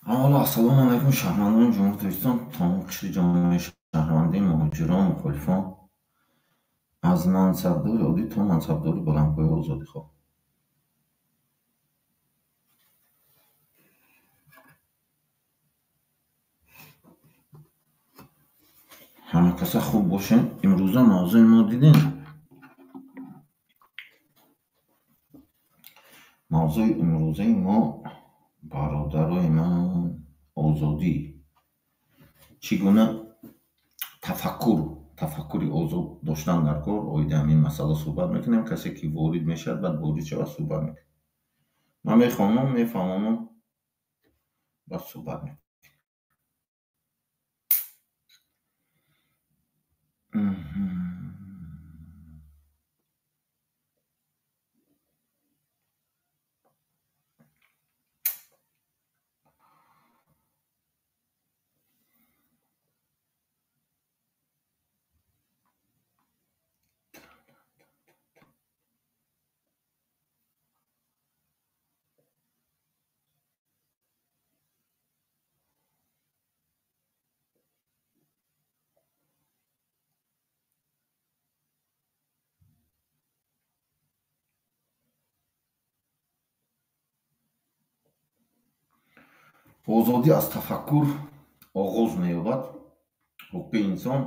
Аввало, ассалому алайкум, шаҳрвандони Ҷумҳурии Тоҷикистон, тамоми қишри ҷомеаи шаҳрвандӣ, муҳоҷирон, мухолифон, аз мансабдори оддӣ то мансабдори баландпояи озодихоҳ. Ҳама каса хуб бошем. Имрӯза мавзӯи мо дидем. Мавзӯи имрӯзаи мо, бародарои ман, озодӣ. Чӣ гуна тафаккури озод доштан дар кор, оиди ҳамин масъала суҳбат мекунем. Касе ки ворид мешавад, баъд ворид шавад, суҳбат мекунем. Ман мехонам, мефаҳмонам, баъд суҳбат мекунем. Озодӣ аз тафаккур оғоз меёбад. Ҳуқуқи инсон,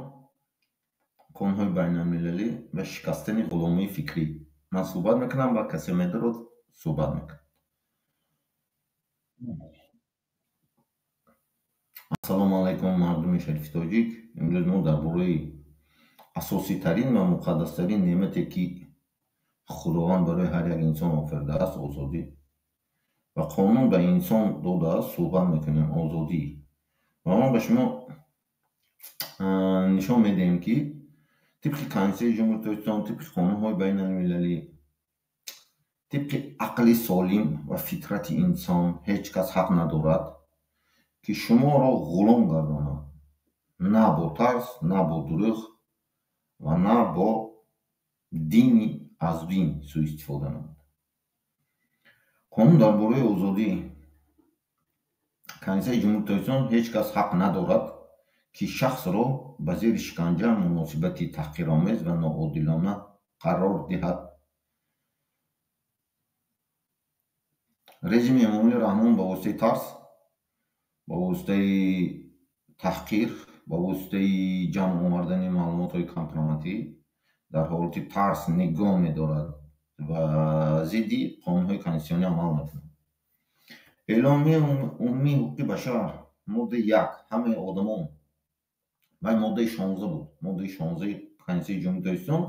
қонунҳои байналмилалӣ ва шикастани ғуломии фикрӣ. Ман суҳбат мекунам ва касе медорад суҳбат мекунад. Ассалому алайкум, мардуми шарифи тоҷик. Имрӯз мо дар бораи асоситарин ва муқаддастарин неъмате, ки Худованд барои ҳар як инсон офаридааст, озодӣ ва қонун ба инсон додааст, суҳбат мекунем. Озодӣ. Ва ман ба шумо нишон медиҳем, ки тибқи Конститутсияи Ҷумҳурии Тоҷикистон, тибқи қонунҳои байналмилалӣ, тибқи ақли солим ва фитрати инсон ҳеҷ кас ҳақ надорад, ки шуморо ғулом гардонад. На бо тарс, на бо дурӯғ ва на бо дини аз дин суистифода намуд. Қонун дар бораи озодӣ. Конститутсияи Ҷумҳурии Тоҷикистон ҳеҷ кас ҳақ надорад, ки шахсро ба зери шиканҷа, муносибати таҳқиромез ва ноодилона қарор диҳад. Режими Эмомалӣ Раҳмон ба воситаи тарс, ба воситаи таҳқир, ба воситаи ҷамъ овардани маълумотҳои компроматӣ дар ҳолати тарс нигоҳ медорад ва зидди қонунҳои конститутсионӣ амал мекунад. Эъломияи умумии ҳуқуқи башар, моддаи 1, ҳамаи одамон, вай моддаи 16 буд. Моддаи 16 Конститутсияи Ҷумҳурии Тоҷикистон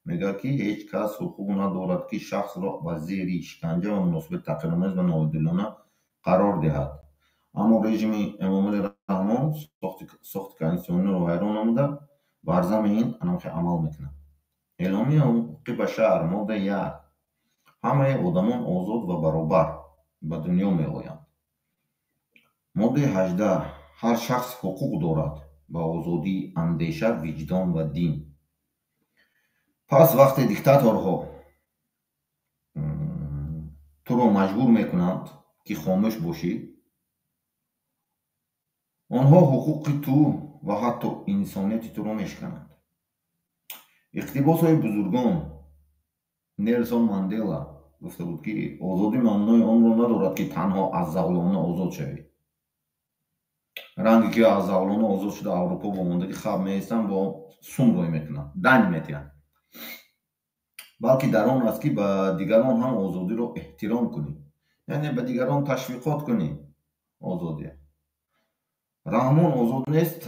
мегӯяд, ки ҳеҷ кас ҳуқуқ надорад, ки шахсро ба зери шиканҷа ва муносибати таҳқиромез ва ноодилона қарор диҳад. Аммо режими Эмомалӣ Раҳмон сохти конститутсиониро вайрон намуда, бар замми ин анамхел амал мекунад. Эъломияи ҳуқуқи башар, моддаи 1, ҳамаи одамон озод ва баробар ба дунё меоянд. Моддаи 18, ҳар шахс ҳуқуқ дорад ба озодии андеша, виҷдон ва дин. Пас вақте диктаторҳо туро маҷбур мекунанд, ки хомӯш бошӣ, онҳо ҳуқуқи ту ва ҳатто инсонияти туро мешикананд. Иқтибосҳои бузургон. Нелсон Мандела гуфта буд, ки озодӣ маънои онро надорад, ки танҳо аз зағлона озод шавӣ. Ранге ки аз зағлона озод шуда Аврупо бо мондагӣ хаб меистанд, бо сум рӯй мекунанд, дань метиҳанд. Балки дар он аст, ки ба дигарон ҳам озодиро эҳтиром кунӣ, яъне ба дигарон ташвиқот кунӣ озодия. Раҳмон озод нест,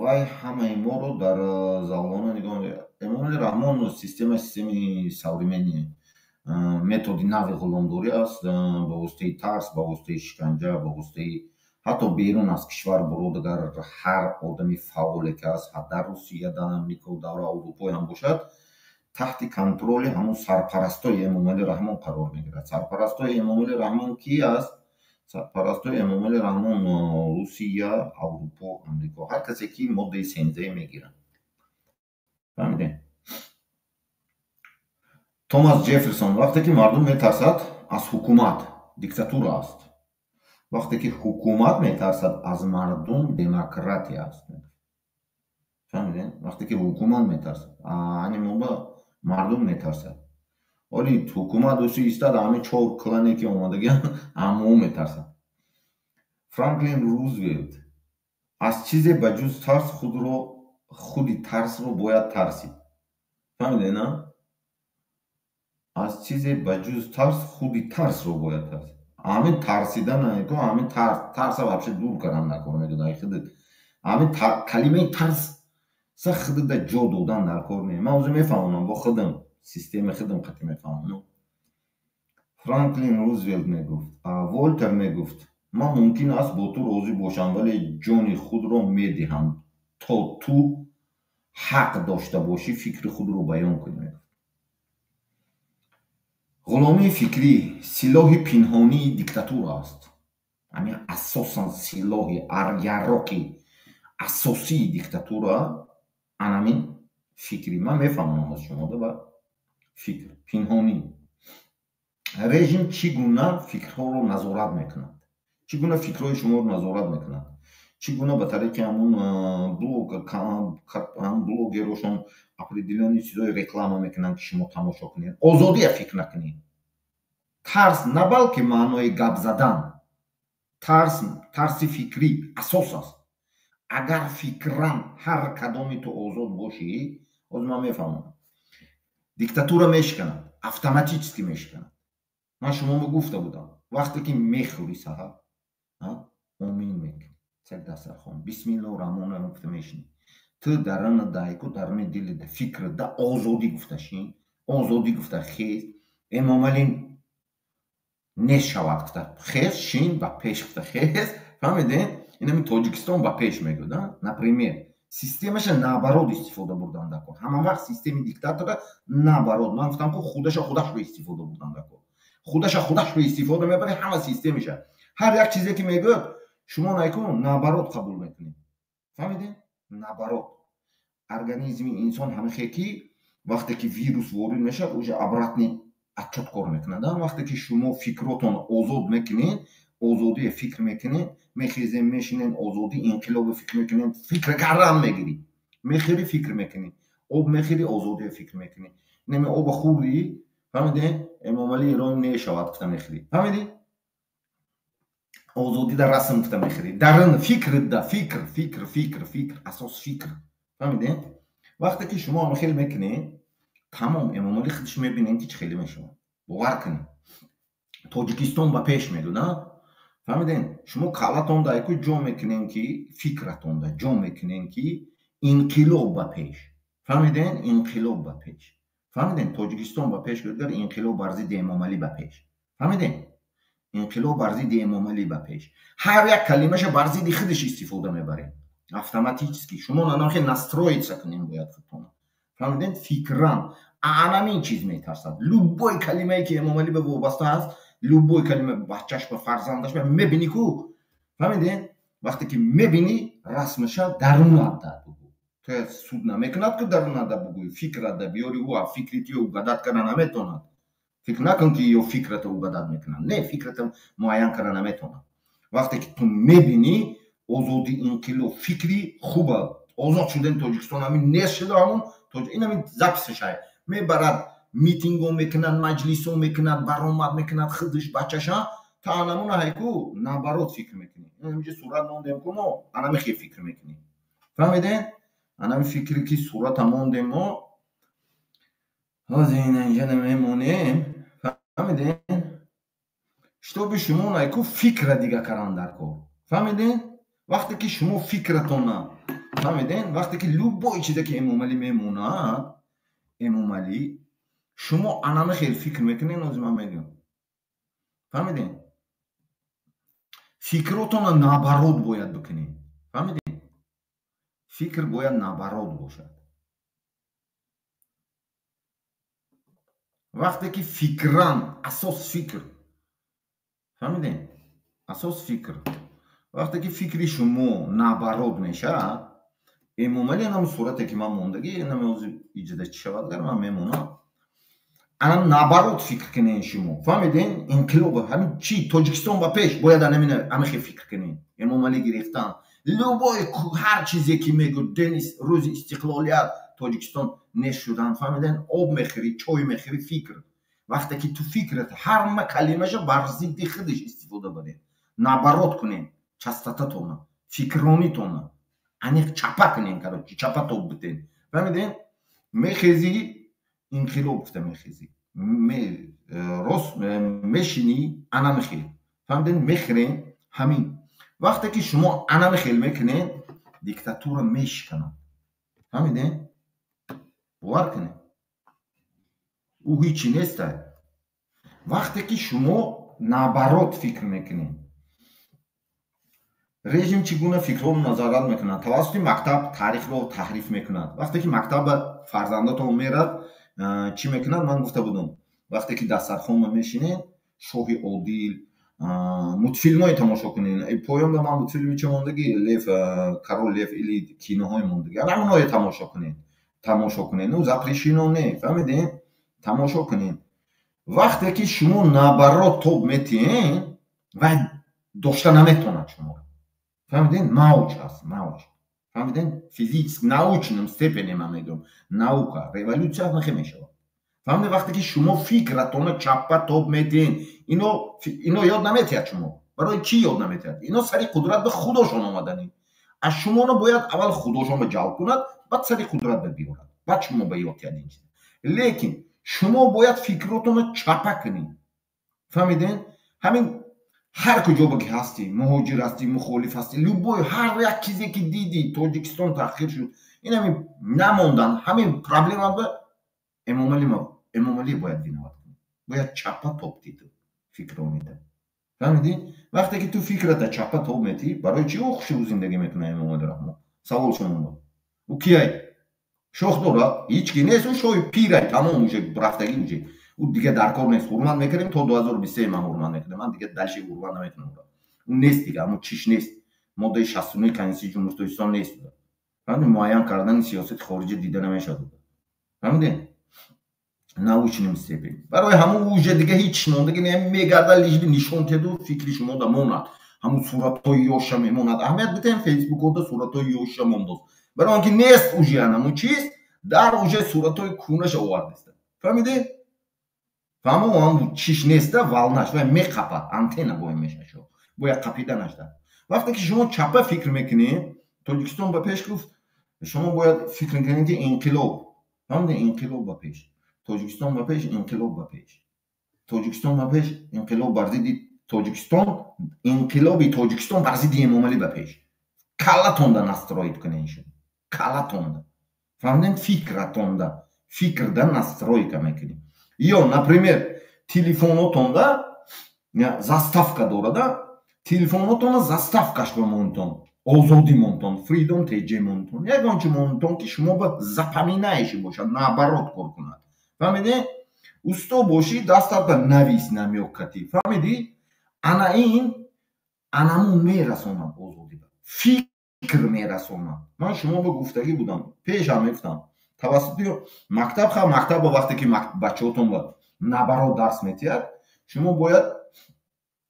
вай ҳамаи моро дар зағлона нигоҳ медорад. Эмомалӣ Раҳмон системаи современный, методи нави ғуломдорӣ аст, ба воситаи тарс, ба воситаи шиканҷа, ба воситаи ҳатто берун аз кишвар буродагар ҳар одами фаъоле ки аст, дар Русия, дар Амрико, дар Аврупо ҳам бошад, таҳти контроли ҳамун сарпарастои Эмомалӣ Раҳмон қарор мегирад. Сарпарастои Эмомалӣ Раҳмон ки аст? Сарпарастои Эмомалӣ Раҳмон Русия, Аврупо, Амрико, ҳар касе ки моддаи 13 мегирад. Фаҳмидем? Томас Ҷефферсон, вақте ки мардум метарсад аз ҳукумат, диктатура аст. Вақте ки ҳукумат метарсад аз мардум, демократия аст. Фаҳмидед? Вақте ки ҳукумат метарсад, ани моба мардум метарсад. Оли ҳукумат уси истад, ҳамин чор клане ки омадагиан, ҳамао метарсад. Франклин Рузвелт: аз чизе ба ҷуз тарс худро худи тарсро бояд тарсид. Фаҳмидед, на? Аз чизе ба ҷуз тарс худи тарсро бояд тарсид. Ҳамин тарсидан, ҳамин тарса вообще дур кардан дар кор мегӯяд. Ай худат ҳамин калимаи тарс са худата ҷо додан дар кор не. Ман ҳозир мефаҳмонам, бо худам системаи худам қатъи мефаҳмонам. Франклин Рузвелт мегуфт, Волтер мегуфт: ман мумкин аст бо ту розӣ бошам, вале ҷони худро медиҳам, то ту ҳақ дошта бошӣ фикри худро баён кунӣ, мегуфт. Ғуломии фикрӣ силоҳи пинҳонии диктатура аст. Ҳамин асосан силоҳи яроқи асосии диктатура анамин фикрӣ. Ман мефаҳмонам аз шумода ба фикр пинҳонӣ. Режим чӣ гуна фикрҳоро назорат мекунад? Чӣ гуна фикрҳои шуморо назорат мекунад? Чӣ гуна ба тариқи ҳамун блог, блогерошон определённый чизҳои реклама мекунанд, ки шумо тамошо кунед, озодия фикр накунед. Тарс на балки маънои гап задан, тарс тарси фикрӣ асос аст. Агар фикран ҳар кадоми ту озод бошӣ, ҳозир ман мефаҳмам, диктатура мешиканад, автоматически мешиканад. Ман шуморо гуфта будам, вақте ки мехӯрӣ саҳар, омин мекунӣ, сари дастархон бисмиллоҳ раҳмон раҳим гуфта мешинӣ, ту даруна дайку даруни дилида фикрда озодӣ гуфта шин, озодӣ гуфта хез, Эмомалӣ нест шавад гуфта хез, шин ба пеш гуфта хез. Фаҳмидед? Инами Тоҷикистон ба пеш мегӯяд, например. Системаша наоборот истифода бурдан дар кор. Ҳама вақт системи диктатора наоборот. Ман гуфтам, ку худаша худашро истифода бурдан дар кор. Худаша худашро истифода мебарад ҳама системаша. Ҳар як чизе ки мегӯяд, шумо найкун наоборот қабул мекунед. Фаҳмидед? Наоборот. Организми инсон ҳамихе ки вақте ки вирус ворид мешавад, уже обратный отчёт кор мекунад. Вақте ки шумо фикротон озод мекунед, озодие фикр мекунед, мехезем, мешинем, озодӣ, инқилобе фикр мекунем, фикр гарам мегирӣ, мехӯрӣ, фикр мекунӣ, об мехӯрӣ, озодие фикр мекунӣ. Неми оба хӯрдӣ, фаҳмидӣ? Эмомалӣ Ирони нешавад гуфта мехӯрӣ, фаҳмидӣ? Озодӣ дар расм гуфта мехӯрӣ, дарин фикр да фикр, фикр, фикр, фикр, асос фикр, фаҳмидӣ? Вақте ки шумо ҳама хел мекунед, тамом Эмомалӣ худаш мебинед, ки чӣ хеле мешавад. Бовар кунед, Тоҷикистон ба пеш мегӯяд. Фаҳмидед? Шумо каллатонда айку ҷо мекунем, ки фикратонда ҷо мекунем, ки инқилоб ба пеш. Фаҳмидед? Инқилоб ба пеш. Фаҳмидед? Тоҷикистон ба пеш гӯяд, инқилоб бар зидди Эмомалӣ ба пеш. Фаҳмидед? Инқилоб бар зидди Эмомалӣ ба пеш. Ҳар як калимаша бар зидди худаш истифода мебарем автоматически. Шумо нанохе настроиться кунем бояд худтона. Фаҳмидед? Фикран анамин чиз метарсад. Любой калимае ки Эмомалӣ ба вобаста аст, любой калима бачаш ба фарзандаш ба мебинӣ ку, фаҳмидед? Вақте ки мебинӣ расмаша, дарунат бугӯ, ту суд намекунад ку, дарунат бугӯй, фикрат биёри, ӯ фикри ту угадать карда наметавонад. Фикр накун, ки ё фикрата угадать мекунад. Не, фикрата муайян карда наметавонад. Вақте ки ту мебинӣ озодӣ, инқилоб, фикри хуба, озод шудани Тоҷикистон, ҳамин нест шуда, ҳамун инамин записашай мебарад, митинго мекунад, маҷлисо мекунад, баромад мекунад худаш, бачаша, та анамуна ҳайку наоборот фикр мекунӣ. Инамиҷа сурат мондем ку, мо анами хел фикр мекунем. Фаҳмидед? Анами фикре ки сурата мондем, мо ҳозир ина инҷа намемонем. Фаҳмидед? Шитоби шумо найку фикра дига кардан дар кор. Фаҳмидед? Вақте ки шумо фикратона, фаҳмидед, вақте ки любой чизе ки Эмомалӣ мемонад, Эмомалӣ, шумо анами хел фикр мекунед. Ҳозир ман мегӯям, фаҳмидед? Фикротона наоборот бояд бикунед. Фаҳмидед? Фикр бояд наоборот бошад. Вақте ки фикран асос фикр, фаҳмидед? Асос фикр. Вақте ки фикри шумо наоборот мешавад, Эмомалӣ анам сурате ки ман мондагӣ, инами ҳозир иҷода чӣ шавад, гар ман мемонам, Ана наоборот фикр кунен шумо, фаҳмиден? Инқилоб ҳамин чи, Тоҷикистон ба пеш, бояд анамихе фикр кунен. Эмомалӣ гирифтан, любой ҳар чизе ки мегӯ, дени рӯзи истиқлолият Тоҷикистон нест шудан, фаҳмиден? Об мехӯрӣ, чой мехӯрӣ, фикр. Вақте ки ту фикрат ҳарма калимаша бар зидди худаш истифода баред, наоборот кунен, частотатона, фикронитона аниқ чапа кунен, короче, чапа тоб битен, фаҳмиден? Мехезӣ, инқилоб гуфта мехезӣ, рост мешинӣ, ана мехел, фаҳмиден? Мехӯрен ҳамин. Вақте ки шумо ана мехел мекунед, диктатура мешиканад, фаҳмиден? Бовар кунед, ӯ ҳичи нестай. Вақте ки шумо наоборот фикр мекунед, режим чӣ гуна фикрҳоро назорат мекунад? Тавассути мактаб таърихро таҳриф мекунад. Вақте ки мактаба фарзандатон мерад, чӣ мекунад? Ман гуфта будам, вақте ки дастархонба мешинед, Шоҳи Одил, мультфилмҳое тамошо кунед. Поён ба ман мультфилми чӣ мондагӣ, Лев, Король Лев или киноҳои мондагӣ, ҳамоное тамошо кунед, тамошо кунед. Ну, запрещено не, фаҳмидед? Тамошо кунед. Вақте ки шумо наоборот тоб метиҳед, вай дошта наметавонад шуморо, фаҳмидед? Мавҷ аст, мавҷ, фаҳмидед? Физически, научном степени ман мегӯям, наука, революция нахе мешавад, фаҳмидед? Вақте ки шумо фикратона чаппа тоб метиҳед, ино ёд наметиҳад шумо. Барои чӣ ёд наметиҳад? Ино сари қудрат ба худошон омаданӣ. Аз шуморо бояд аввал худошон ба ҷалб кунад, баъд сари қудрат ба биёрад, баъд шумо ба ёд тиҳад ин чиз. Лекин шумо бояд фикротонро чапа кунед, фаҳмидед? Ҳамин ҳар куҷо ки ҳастӣ, муҳоҷир ҳастӣ, мухолиф ҳастӣ, любой, ҳар як чизе ки дидӣ, Тоҷикистон таъхир шуд, ин ҳамин намондан, ҳамин проблема ба Эмомалӣ бояд виноват кунӣ. Бояд чапа тоб дид фикронида, фаҳмидӣ? Вақте ки ту фикрата чапа тоб метиҳӣ, барои чӣ ӯ хушрӯ зиндагӣ мекунад, Эмомалӣ Раҳмон? Савол шумо: ӯ кияй? Шох дорад? Ҳеҷ ки нест. Ӯ шоҳи пирай, тамом, уже рафтагӣ, уже ӯ дига дар кор нест. Ҳурмат мекардем то 2023, ман ҳурмат мекардем, ман дига дальше ҳурмат намекунам. Ӯ нест дига, ҳамун чиш нест. Моддаи 69 Конститутсияи Ҷумҳурии Тоҷикистон нест, фаҳмидед? Муайян кардани сиёсати хориҷӣ дида намешавад, фаҳмидед? Научным степень. Барои ҳамун уже дига ҳеҷ мондагӣ мегарда, лишь бы нишон теду фикри шумо да монад. Ҳамун суратҳои ёша мемонад. Аҳамият битем, фейсбукода суратҳои ёша мондост. Барои он ки нест уже анамун чиз, дар уже суратҳои кӯнаша овардеста, фаҳмидед? Фаҳмо, ҳамун чиш неста, волнаш вай меқапад, антенна бояд мешаша, бояд қапида нашда. Вақте ки шумо чапа фикр мекунед, Тоҷикистон ба пеш гуфт, шумо бояд фикр кунед, ки инқилоб, фаҳмидед? Инқилоб ба пеш, Тоҷикистон ба пеш, инқилоб ба пеш, Тоҷикистон ба пеш, инқилоб бар зидди Тоҷикистон, инқилоби Тоҷикистон бар зидди Эмомалӣ ба пеш. Каллатонда настроить кунед шумо, каллатонда, фаҳмидед? Фикратонда, фикрда настройка мекунед. Ё, например, телефонотонда заставка дорада, телефонотона заставкаш ба монтон Озодӣ монтон, Freedom TJ монтон, ягон чи монтон, ки шумо ба запоминающий бошад, наоборот кор кунад, фаҳмидед? Усто бошӣ, дастат ба навис намёккатӣ, фаҳмидӣ? Ана ин анамун мерасонад, озодӣ ба фикр мерасонад. Ман шумо ба гуфтагӣ будам, пешам мегуфтам, тавассути мактаб. Ха, мактаб вақте ки бачаҳотон ба наоборот дарс метиҳад, шумо бояд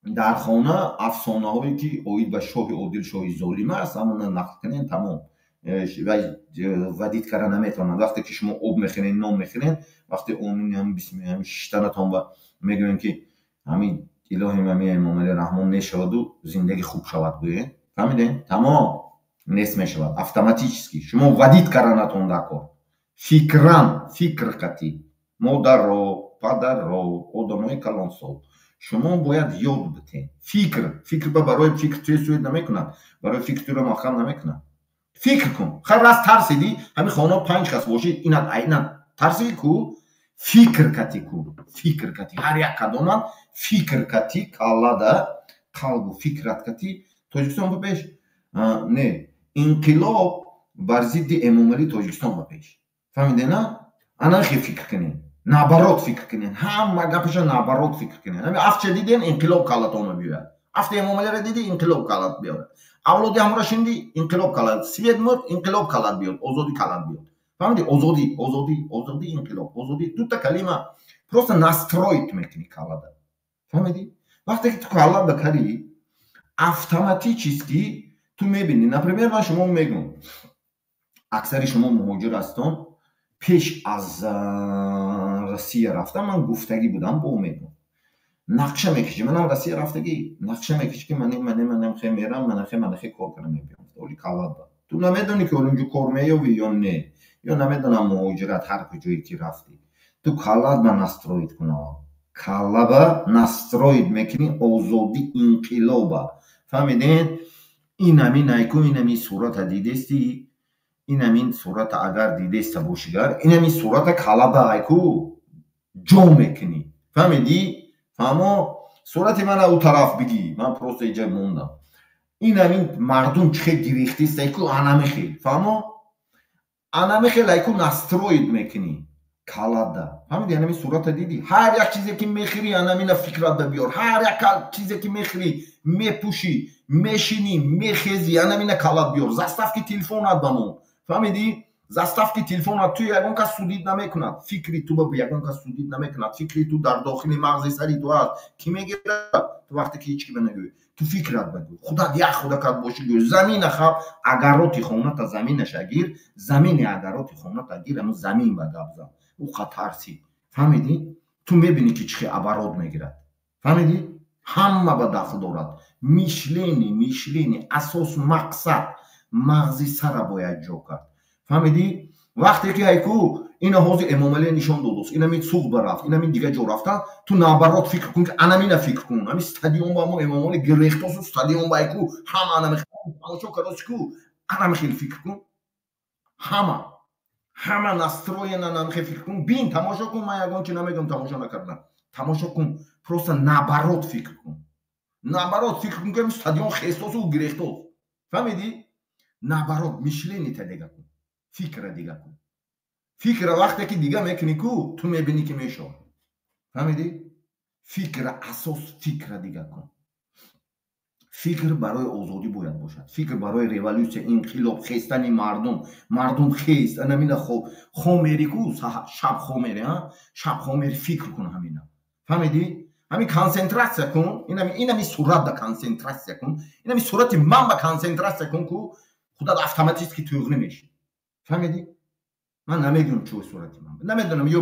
дар хона афсонаҳое ки оид ба Шоҳи Одил, Шоҳи Золим аст, ҳамона нақл кунед, тамом. Вадид карда наметавонад. Вақте ки шумо об мехӯред, нон мехӯред, вақте омин шиштанатон ба мегӯем, ки ҳамин илоҳим, ҳамин Эмомали Раҳмон нешаваду зиндагӣ хуб шавад, гӯед, фаҳмидед? Тамом, нест мешавад автоматически. Шумо вадид карда натон дар кор, фикран, фикр қатӣ. Модаро, падаро, одамои калонсол, шумо бояд ёд битед фикр. Фикр ба барои фикр туе суед намекунад, барои фикр туро маҳкам намекунад. Фикр кун. Хай, раз тарсидӣ, ҳамин хона панҷ кас бошӣ, инат айнат тарсидӣ ку, фикр кати ку, фикр кати ҳар як кадоман, фикр кати, каллада, қалбу фикрат кати. Тоҷикистон ба пеш, не, инқилоб бар зидди Эмомалӣ, Тоҷикистон ба пеш, фаҳмиде на? Анахе фикр кунед, наоборот фикр кунед, ҳама гапаша наоборот фикр кунед. Ҳами афча диден, инқилоб каллатона биёяд. Афти Эмомалиро диди, инқилоб каллат биёрад. Авлоди ҳамора шинди, инқилоб каллат. Свет мурд, инқилоб каллат биёд, озодӣ каллат биёд, фаҳмиди? Озодӣ, озодӣ, озодӣ, инқилоб, озодӣ, дута калима. Просто настроить мекунӣ каллада. Фаҳмидӣ? Вақте ки ту каллада кардӣ, автоматически ту мебинӣ. Например, ман шумо мегӯм, аксари шумо муҳоҷир ҳастон. Пеш аз Россия рафтан ман гуфтагӣ будам, бо мегӯм, нақша мекашӣ. Манам Россия рафтагӣ, нақша мекашӣ, ки мане мане манам хе мерам, манахе манахе кор кардам, мебиём. Оли каллада ту намедонӣ, ки онҷо кор меёвӣ ё не, ё намедонам, муҳоҷират ҳар куҷое ки рафтӣ, ту каллаба настроить кун. Аввал каллаба настроить мекунӣ озодӣ, инқилоба. Фаҳмидед? Инамин айку, инамин сурата дидестӣ, инамин сурата агар дидеста бошигар, инамин сурата каллаба айку ҷо мекунӣ. Фаҳмидӣ? Фаҳмо? Сурати мана ӯ тараф бигӣ, ман просто иҷа мондам. Инамин мардум чӣ хел гирифтист айку, анами хел. Фаҳмо? Анами хел айку настроить мекунӣ каллада. Фаҳмиди? Анами сурата дидӣ, ҳар як чизе ки мехӯрӣ, анамина фикрат ба биёр. Ҳар як чизе ки мехӯрӣ, мепӯшӣ, мешинӣ, мехезӣ, анамина каллат биёр. Заставки телефонат ба мо. Фаҳмидӣ? Заставки телефонат ту ягон кас судить намекунад. Фикри ту ба ягон кас судить намекунад. Фикри ту дар дохили мағзи сари ту аст. Кӣ мегирад? Ту вақте ки ҳеҷ ки ба нагӯӣ, ту фикрат багӯ, худат як худакат бошӣ, гӯ: замина хаб, агароти хоната, заминаша гир, замини агароти хоната гир, амо замин ба гап зан. Ӯ қатарсӣ. Фаҳмидӣ? Ту мебинӣ, ки чӣ хел оборот мегирад. Фаҳмидӣ? Ҳама ба дахл дорад мышление. Мышление асос, мақсад, мағзи сара бояд ҷо кард. Фаҳмидӣ? Вақте ки айку ина ҳозир Эмомалия нишон додост, инами Суғд ба рафт, инами дига ҷо рафтан, ту наоборот фикр кун, ки анамина фикр кун. Ами стадион ба мо Эмомали гирехтосу, стадион ба айку ҳама анами тамошо кардоси ку, анами хел фикр кун. Ҳама настроена анами хел фикр кун. Бин, тамошо кун. Ман ягон чи намегӯям, тамошо накардам. Тамошо кун, просто наоборот фикр кун. Наоборот фикр кун, ки стадион хестосу гирехтос. Фаҳмидӣ? Наоборот мышление та дига кун, фикра дига кун. Фикра вақте ки дига мекунӣ ку, ту мебинӣ, ки мешавад. Фаҳмидӣ? Фикра асос, фикра дига кун. Фикр барои озодӣ бояд бошад, фикр барои революсия, инқилоб, хестани мардум. Мардум хест, анамина хомери ку, шаб хомери, шаб хомери, фикр кун ҳамина. Фаҳмидӣ? Ҳамин консентратсия кун, инами сурат да консентратсия кун, инами сурати ман ба консентратсия кун ку, худат автоматически тӯғрӣ мешӣ. Фаҳмидӣ? Ман намегӯям чӯ сурати ман, намедонам, ё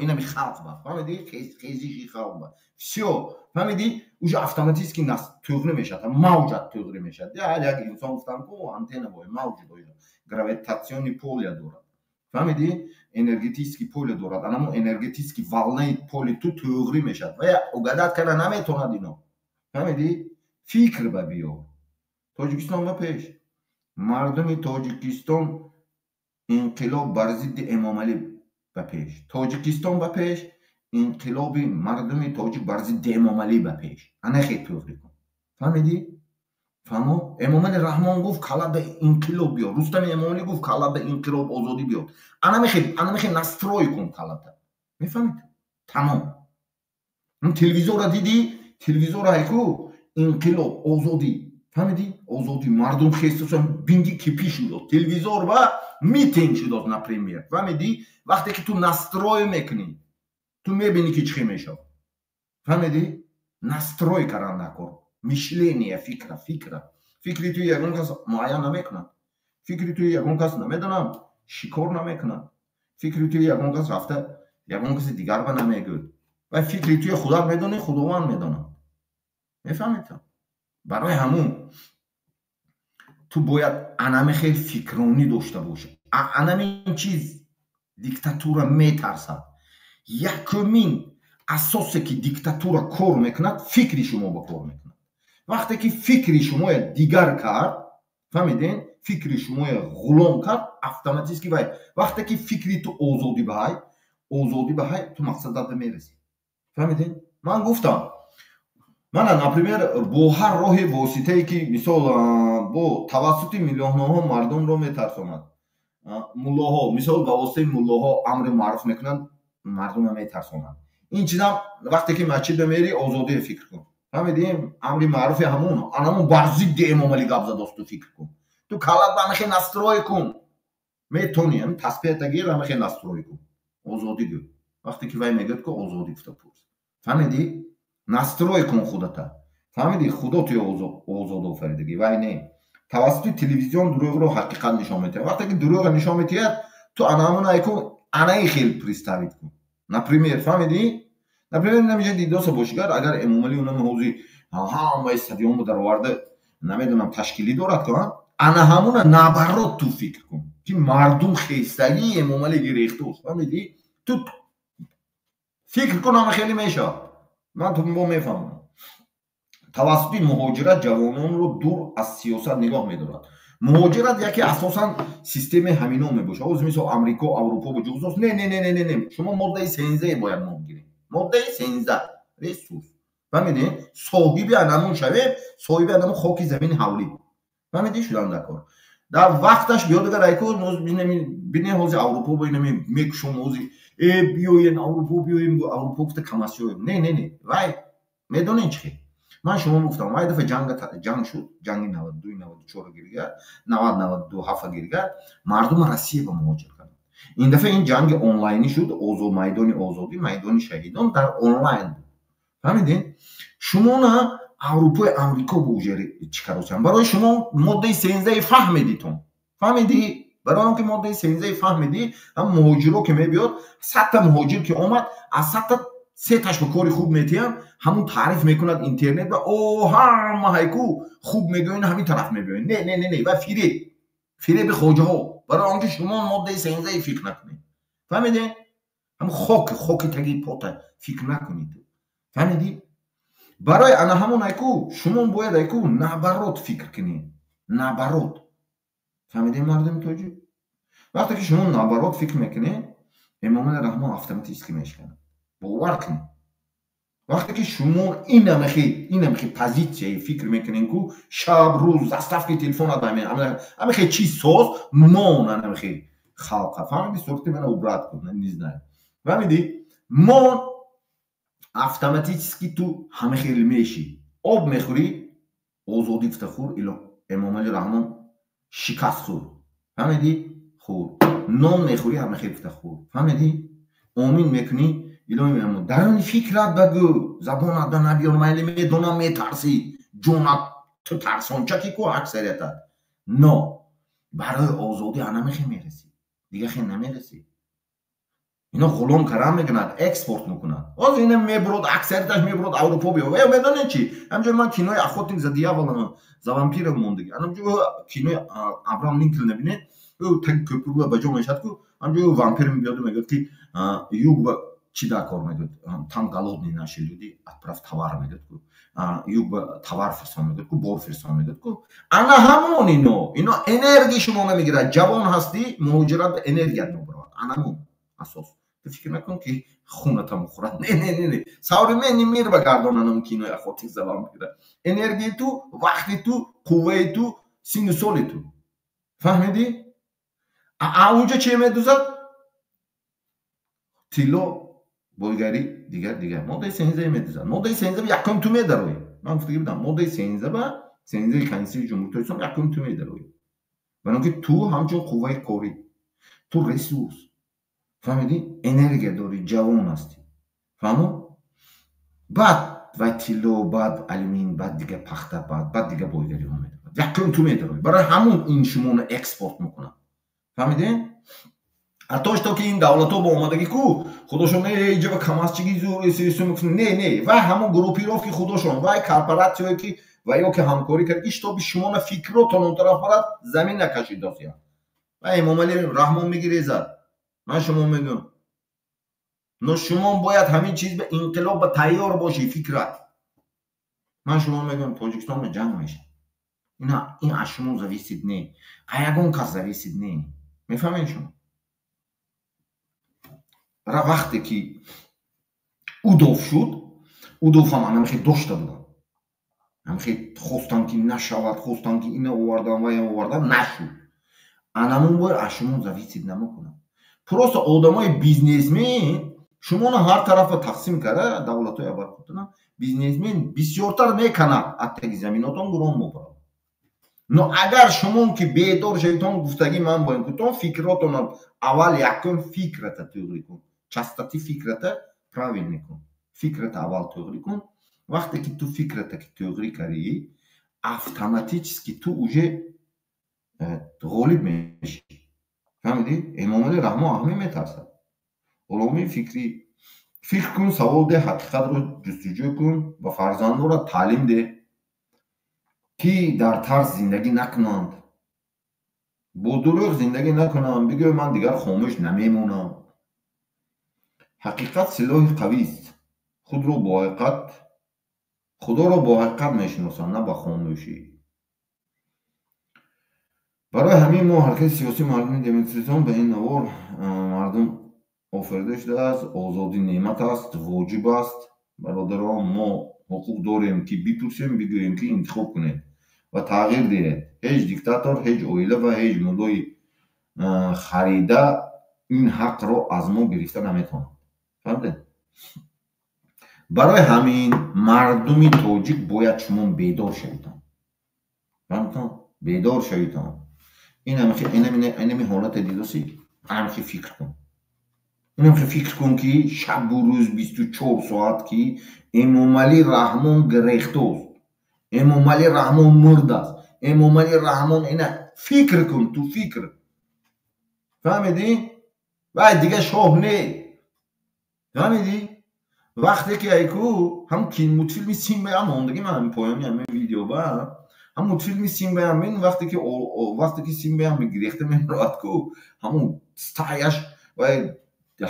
инами халқ ба. Фаҳмидӣ? Хезиши халқ ба, всё. Фаҳмидӣ? Уже автоматически тӯғрӣ мешавад, мавҷат тӯғрӣ мешавад. Ҳар як инсон, гуфтам ку, антенна бояд, мавҷ бояд, гравитационный поле дорад. Фаҳмидӣ? Энергетический поле дорад. Анамо энергетический волнаи поли ту тӯғрӣ мешавад ва угадать карда наметавонад ино. Фаҳмидӣ? Фикр ба биёр. Тоҷикистон ба пеш, мардуми Тоҷикистон, инқилоб бар зидди Эмомалӣ ба пеш! Тоҷикистон ба пеш, инқилоби мардуми тоҷик бар зидди Эмомалӣ ба пеш! Анахе тӯғрӣ кун. Фаҳмидӣ? Фаҳмо? Эмомали Раҳмон гуфт: каллада инқилоб биёр. Рустами Эмомалӣ гуфт: каллада инқилоб, озодӣ биёр. Анамехе настрой кун каллада. Мефаҳмед? Тамом. Телевизорра дидӣ, телевизорра айку инқилоб, озодӣ. Фаҳмидӣ? Озодӣ, мардум хестосан, бинги кипи шудод телевизор ва митинг шудод, например. Фаҳмидӣ? Вақте ки ту настрой мекунӣ, ту мебинӣ, ки чӣ хел мешавад. Фаҳмидӣ? Настрой кардан накор мышление, фикра, фикра. Фикри ту ягон кас муайян намекунад. Фикри ту ягон кас, намедонам, шикор намекунад. Фикри ту ягон кас рафта ягон каси дигар ба намегӯяд. Ва фикри туя худат медонӣ, Худованд медонад. Мефаҳмед? Барои ҳамун ту бояд анами хел фикронӣ дошта бошӣ. Анамин чиз диктатура метарсад. Якумин асосе ки диктатура кор мекунад, фикри шумо ба кор мекунад. Вақте ки фикри шумоя дигар кард, фаҳмиден, фикри шумоя ғулом кард, автоматически вай, вақте ки фикри ту озодӣ баҳай, озодӣ баҳай, ту мақсадат мерасӣ. Фаҳмиден? Ман гуфтам, мана, например, бо ҳар роҳи воситае ки, мисол, бо тавассути миллионҳо мардумро метарсонад муллоҳо, мисол, ба воситаи муллоҳо амри маъруф мекунанд, мардумро метарсонанд. Ин чизам, вақте ки масҷид бамери, озодие фикр кун. Фаҳмидӣ? Амри маъруфи ҳамун, анамун бар зидди Эмомалӣ гап задост, ту фикр кун. Ту каллат ба ҳамахе настрой кун, метонӣ ҳамин таспеҳата гир, ҳамахе настрой кун, озодӣ гӯ. Вақте ки вай мегӯяд, ки озодӣ гуфта пурс. Фаҳмидӣ? Настрой кун худата. Фаҳмидӣ? Худо туя озод офаридагӣ, вай не. Тавассути телевизион дурӯғро ҳақиқат нишон медиҳад. Вақте ки дурӯғро нишон медиҳад, ту анаамона айкун, анаи хел представить кун. Например, фаҳмидӣ? Например, намиҷа дидоса бошигар, агар Эмомалӣ унами ҳозир ҳамаи стадионро дароварда, намедонам, ташкилӣ дорад ку, ана ҳамуна наоборот ту фикр кун, ки мардум хестагии Эмомалӣ гирехтуст. Фаҳмидӣ? Ту фикр кун, ҳама хеле мешавад. Ман ту бо мефаҳмам. Тавассути муҳоҷират ҷавононро дур аз сиёсат нигоҳ медорад. Муҳоҷират яке асосан системаи ҳамино мебошад. Ҳозир мисол Амрико, Аврупо бо ҷуғзос. Не, не, не, не, не, не. Шумо моддаи сензае бояд мо бигирем. Моддаи 13 ресурс. Фаҳмидӣ? Соҳиби анамун шавем, соҳиби анамун хоки замини ҳавлӣ. Фаҳмидӣ, шудан дар кор. Дар вақташ биёд агар айко бине ҳозир Аврупо бо инами мекушом ҳозир э биёен Аврупо, биёем Аврупо гуфта камасиёем. Не, не, не. Вай медонед чӣ хел? Ман шумо гуфтам, вай дафъа ҷанг шуд, ҷанги 92 94 гиригар, 90 92 7 гиригар, мардума Россия ба муҳоҷир карданд. Ин дафъа ин ҷанги онлайнӣ шуд, озод майдони озодӣ, майдони шаҳидон дар онлайн буд. Фаҳмидед? Шумона Аврупои Амрико бо уже чӣ каросиям? Барои шумо моддаи 13 фаҳмидитон. Фаҳмидӣ? Барои он ки моддаи 13 фаҳмидӣ, ҳам муҳоҷиро ки мебиёд, 100 та муҳоҷир ки омад, аз 100 та сеташ ба кори хуб метиҳанд, ҳамун таъриф мекунад интернет ва о ҳама ҳайку хуб мегӯян, ҳамин тараф мебиёянд. Не, не, не, не, ва фиреб, фиреби хоҷаҳо. Барои он ки шумо моддаи 13 фикр накунед. Фаҳмидед? Ҳамун хок, хоки таги пота фикр накунед. Фаҳмидӣ? Барои ана ҳамон айку шумо бояд айку наоборот фикр кунед. Наоборот. Фаҳмидед, мардуми тоҷик? Вақте ки шумо наоборот фикр мекунед, Эмомали Раҳмон автоматически мешиканад. Бовар кунед. Вақте ки шумо инамихи позитсияи фикр мекунед, ку шаб рӯз заставки телефонат ҳамихе чиз соз мон, анамихи халқа, фаҳмиди, сурати мана убрать кун, не знаю, фаҳмиди, мон автоматически ту ҳамихел мешӣ. Об мехӯрӣ, озодӣ гуфта хӯр, ило Эмомали Раҳмон шикаст хӯр. Фаҳмидӣ? Хӯр. Нон мехӯрӣ, ҳамихел гуфта хӯр. Фаҳмидӣ? Омин мекунӣ, илоҳи даруни фикрат багӯ, забонат ба набиёр, майли, медонам, метарсӣ, ҷонат ту тарсончаки ку аксариятат. Но барои озодӣ анамихе мерасӣ, дига хе намерасӣ. Ино ғулом карам мекунад, экспорт мекунад. Ҳозир ина мебурод, аксарияташ мебурод Аврупо биё. Э, медонед чӣ? Ҳамҷо ман кинои «Охотник за дьяволом», за вампиром мондагӣ. Анамҷо кинои Абрам Линколн бинед, ӯ таги кӯпруга ба ҷо мешавад ку, ҳамҷо вампир мебиёду мегӯяд, ки юг ба чӣ дар кор мегӯяд, там голодные наши люди, отправь товар, мегӯяд ку, юг ба товар фирсон, мегӯяд ку, бор фирсон, мегӯяд ку. Ана ҳамон ино энергия шумо намегирад. Ҷавон ҳастӣ, муҳоҷират ба энергият мебарад. Анамон асос. Ту фикр накун, ки хуната мухӯрад. Не, не, не, не, современный мир ба гардонанам кинои «Охотник за вампира». Энергияи ту, вақти ту, қувваи ту, синну соли ту, фаҳмидӣ? Унҷо че медузад? Тилло, бойгарӣ, дигар, дигар. Моддаи 13 медузад. Моддаи 13 якум ту медароӣ. Ман гуфтагӣ будам, моддаи 13 ба 13 Конститутсияи Ҷумҳурии Тоҷикистон якум ту медароӣ, барои он ки ту ҳамчун қувваи корӣ, ту ресурс, фаҳмидӣ, энергия дорӣ, ҷавон ҳастӣ, фаҳмо? Баъд вай тилло, баъд алюмин, баъд дига пахта, баъд дига бойгариҳо медорад. Якум ту медароӣ. Барои ҳамун ин шумоно экспорт мекунад, фаҳмидед? Ҳатто что ки ин давлатҳо бо омадагӣ ку худошон иҷоба камазчиги зур. Не, не, вай ҳамон группировки худошон, вай корпоратсияе ки ва ё ки ҳамкорӣ кард, ки чтобы шумона фикротон он тараф барад, замин накашид досия. Ва Эмомалӣ Раҳмон мегирезад, ман шумо мегӯям. Но шумо бояд ҳамин чиз ба инқилоб ба тайёр бошӣ, фикрат. Ман шумо мегӯям, Тоҷикистон ба ҷанг мешавад. Ин аз шумо зависит не, а ягон кас зависит не. Мефаҳмед шумо? Вақте ки Удов шуд, Удов ҳам анамихе дошта будам, ҳамихе хостам, ки нашавад, хостам, ки ина овардам, вая овардам, нашуд. Анамун бояд аз шумо зависит намекунад. Просто одамои бизнесмен шумоно ҳар тарафа тақсим карда, давлатҳои абарқудрат, бизнесмен бисёртар меканад, аз таги заминотон гурон мебарад. Но агар шумо ки бедор шавитон, гуфтагӣ ман боем, ки тон фикротон аввал якум фикрата тӯғрӣ кун. Частоти фикрата правильный кун. Фикрата аввал тӯғрӣ кун. Вақте ки ту фикрата ки тӯғрӣ кардӣ, автоматически ту уже ғолиб мешӣ. Фаҳмидӣ? Эмомалӣ Раҳмон ҳамин метарсад. Ғуломии фикрӣ. Фикр кун, савол деҳ, ҳақиқатро ҷустуҷӯ кун ва фарзандонро таълим деҳ, ки дар тарс зиндагӣ накунанд, бо дурӯғ зиндагӣ накунанд. Бигӯ, ман дигар хомӯш намемонам. Ҳақиқат силоҳи қавист. Худро бо ҳақиқат, Худоро бо ҳақиқат мешиносанд, на ба хомӯшӣ. Барои ҳамин мо, ҳаракати сиёсии мардуми демократизон, ба ин навор мардум офарида шудааст. Озодӣ неъмат аст, воҷиб аст. Бародарон, мо ҳуқуқ дорем, ки бипурсем, бигӯем, ки интихоб кунед ва тағйир диҳед. Ҳеҷ диктатор, ҳеҷ оила ва ҳеҷ муллои харида ин ҳақро аз мо гирифта наметавонад. Фаҳмидед? Барои ҳамин, мардуми тоҷик, бояд шумо бедор шавитон. Фаҳмидтон? Бедор шавитон. Инами ҳолате дидосӣ, анамхи фикр кун, инамхи фикр кун, ки шабу рӯз, 24 соат, ки Эмомалӣ Раҳмон гирехтост, Эмомалӣ Раҳмон мурдааст, Эмомалӣ Раҳмон. Ина фикр кун ту, фикр. Фаҳмидӣ? Вай дига шоҳ не. Фаҳмидӣ? Вақте ки айку ҳам мультфилми Симбаям мондагӣ, ман поёни ҳамин видео ба ҳам мультфилми Симбаям бин. Вақте ки Симбаям гирехта мебарояд ку, ҳамун стаяш вай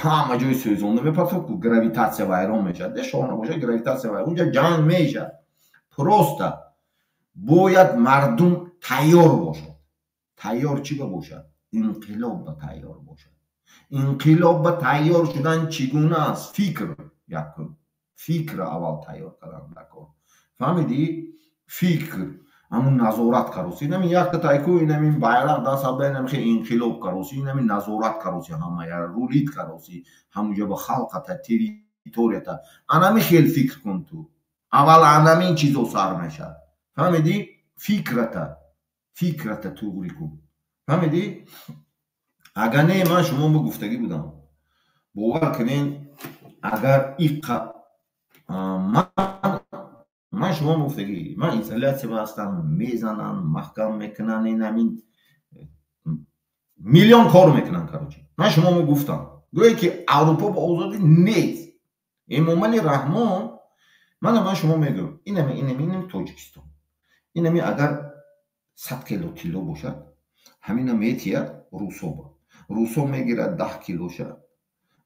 ҳама ҷои сӯзонда мепартод ку, гравитатсия вайрон мешавад. Де шоҳ набошад, гравитатсия вайрон, унҷа ҷанг мешавад. Просто бояд мардум тайёр бошад. Тайёр чӣ ба бошад? Инқилоб ба тайёр бошад. Инқилоб ба тайёр шудан чӣ гуна аст? Фикр якум, фикр аввал тайёр кардан дар кор. Фаҳмидӣ? Фикр ҳамун назорат кароси, инами якта тайку, инами байрақ даст, инами инқилоб кароси, инами назорат кароси, ҳамая рулить кароси, ҳамуҷа ба халқата, территорията. Анами хел фикр кун ту аввал, анамин чизо сар мешавад. Фаҳмидӣ? Фикрата туғрӣ кун. Фаҳмидӣ? Агар не, ман шумо ба гуфтагӣ будам, бовар кунен, агар иқа ман шумо гуфтагӣ, ман изолятсия ҳастам, мезананд, маҳкам мекунанд, инамин миллион кор мекунанд. Короче, ман шумо гуфтам, гӯе ки Аврупо ба озодӣ нест. Эмомали Раҳмон, мана ман шумо мегӯям, инами Тоҷикистон, инами агар 100 кило тилло бошад, ҳамина метиҳад русоба, русо мегирад 10 килоша,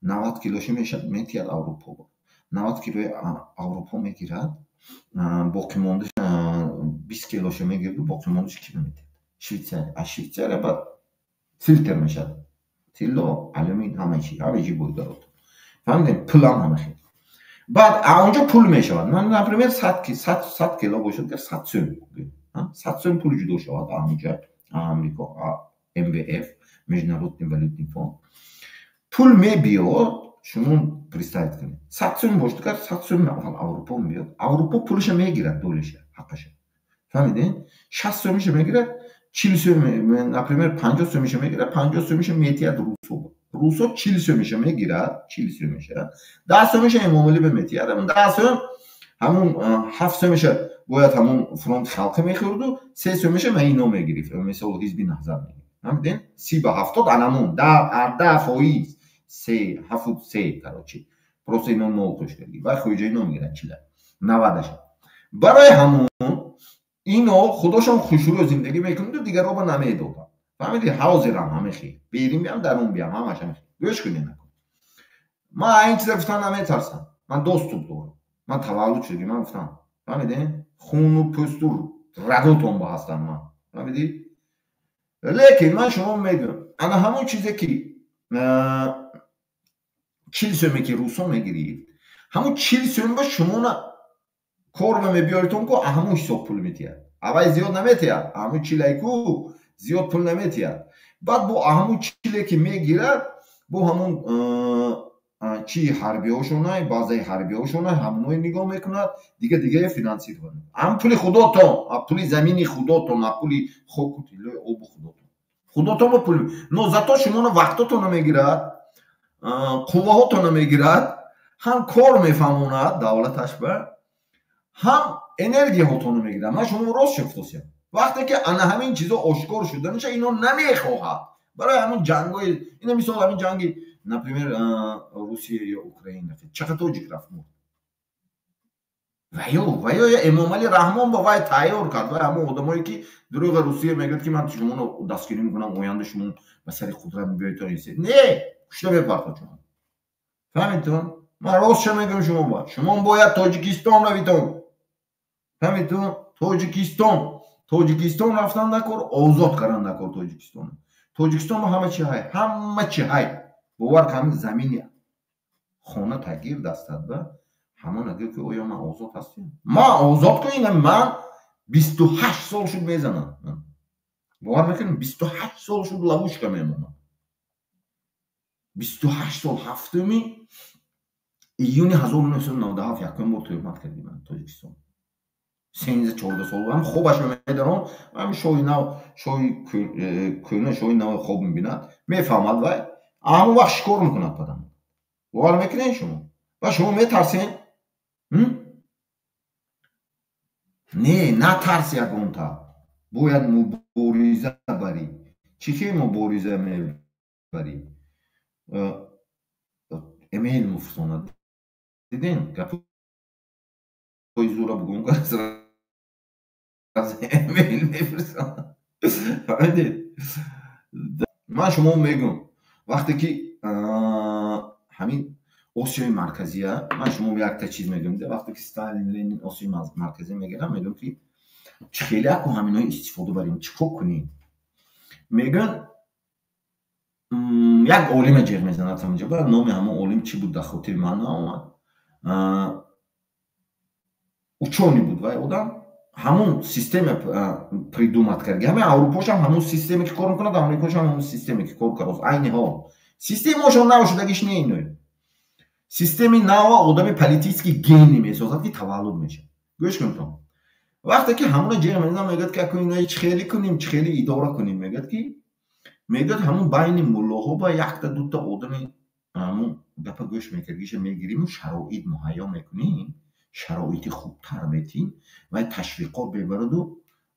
90 килоша мешад, метиҳад Аврупоба. 90 килои Аврупо мегирад, боқимондаша 20 килоша мегираду боқимондаша ки метиҳад? Швейтсария. Аз Швейтсария баъд филтр мешавад тилло, алюмин, ҳама чи, ҳама чи бойгарот. Фаҳмидем? Пулам ҳама хел. Баъд онҷо пул мешавад. Например, 100 кило бошад, 100 сӯм, 100 сӯм пул ҷудо шавад ҳаминҷа Амрико, МВФ, Международный валютный фонд, пул мебиёд. Шумо представить кунед, 100 сӯм бошад, гар 100 сӯм аввал Аврупо мебиёд, Аврупо пулаша мегирад, долиша, ҳаққаша. Фаҳмидем? 60 сӯмиша мегирад, 40 сӯм, например, 50 сӯмиша мегирад, 50 сӯмиша метиҳад русо, русо 40 сӯмиша мегирад, 40 сӯмиша, 10 сӯмиша Эмомалӣ ба метиҳад. Ҳамун 10 сӯм, ҳамун 7 сӯмиша бояд ҳамун фронти халқӣ мехӯрду, 3 сӯмиша ма ино мегирифт, мисол, ҳизби Наҳзат мегирифт. Фаҳмидем? 30 ба 70, анамун 10 фоиз, се ҳафту се. Короче, просто ино нол қӯшкарги вай хоиҷа, ино мегирад чила навадаша. Барои ҳамун ино худошон хушрӯ зиндагӣ мекунаду дигароба намедоданд. Фаҳмиди? Ҳозирам ҳама хел, берин биям, дарун биям, ҳамаш ҳама хел. Гӯш кунед, накун, ман ин чиза гуфтан наметарсам. Ман доступ дорам, ман таваллуд шудагӣ, ман гуфтам. Фаҳмидем? Хуну пӯсту раготон ба ҳастам ман. Фаҳмидӣ? Лекин ман шумо мегӯям, ана ҳамон чизе ки 40 сӯме ки русо мегирифт, ҳамон 40 сӯм ба шумона корба мебиёритон ку, ҳамон ҳисоб пул метиҳад. Аввай зиёд наметиҳад, ҳамон чилайку зиёд пул наметиҳад. Баъд бо ҳамон чиле ки мегирад, бо ҳамон чи ҳарбиҳошонай, баъзаи ҳарбиҳошонай, ҳамоное нигоҳ мекунад, дига дигае финансировать. Ҳам пули худотон, пули замини худотон, пули хоку тиллои обу худотон, худотон ба пул, но зато шумоно вақтотонро мегирад. қувваҳотонро мегирад, ҳам кор мефаҳмонад давлаташ ба, ҳам энергияҳотонро мегирад. Ман шумо рост шуфтосиям. Вақте ки ана ҳамин чизо ошкор шуданаша ино намехоҳад. Барои ҳамин ҷангҳои ина мисол ҳамин ҷанги, например, Русия ё Украина, чақа тоҷик рафт мурд. Ваё Эмомалӣ Раҳмон ба вай тайёр кард. Вай ҳамон одамое ки дурӯға Русия мегӯяд ки ман шуморо дастгирӣ мекунам, оянда шумо ба сари қудрат мебиёед. Не, кушта мепартод шумо. Фаҳмидтон? Ман ростша мегӯям шумо ба. Шумо бояд Тоҷикистон равитон. Фаҳмидтон? Тоҷикистон. Тоҷикистон рафтан дар кор, озод кардан дар кор Тоҷикистон. Тоҷикистон ҳама чи ҳай, ҳама чи ҳай. Бовар кун, замини хона тагир дастат ба ҳамон агар ки оё ман озод ҳастем? Ман озод кунем, ман 28 сол шуд мезанам. Бовар мекунем, 28 сол шуд ловушка мемонам. 28 сол, 7 июни 1997 якум бор тӯҳмат кардем ман Тоҷикистон. 13-14 сол будам, хобаш медаром, ҳамин шоҳи нав, шоҳи кӯҳна, шоҳи нав хоб мебинад, мефаҳмад вай, ҳамон вақт шикор мекунад падам. Бовар мекунед шумо? Ва шумо метарсед? Не, натарс ягонта. Бояд мубориза барӣ. Чӣ хел мубориза мебарӣ? Эмейл муфсонад. Диден? Гапҳои зура бугум кард. Эмейл мефирсонад. Фаҳмидед? Ман шумо мегӯм, вақте ки ҳамин Осиёи Марказия, ман шумо якта чиз мегӯям, вақте ки Сталин, Ленин Осиёи Марказия мегирам, мегӯям ки чӣ хеле аку ҳаминои истифода барем, чӣ кор кунем? Мегӯянд як олиме ҷеғ мезанад ҳаминҷо, ба номи ҳамон олим чӣ буд дар хотири ман наомад. Учёный буд вай одам, ҳамон система придумать кард. Ҳамин Аврупошам ҳамон системе ки кор мекунад, Амрикошам ҳамон системе ки кор кард. Айни ҳол системаошон нав шудагиш не ино. Системи нава одами политический гений месозад ки таваллуд мешавад. Гӯш кунтон. Вақте ки ҳамона ҷеғ мезанад, мегӯяд ки аку инои чӣ хеле кунем, чӣ хеле идора кунем, мегӯяд ки мегӯяд ҳамон байни муллоҳо ба якта дута одами ҳамон гапа гӯш мекардиша мегириму шароит муҳайё мекунем, шароити хубтар метим, вай ташвиқот мебараду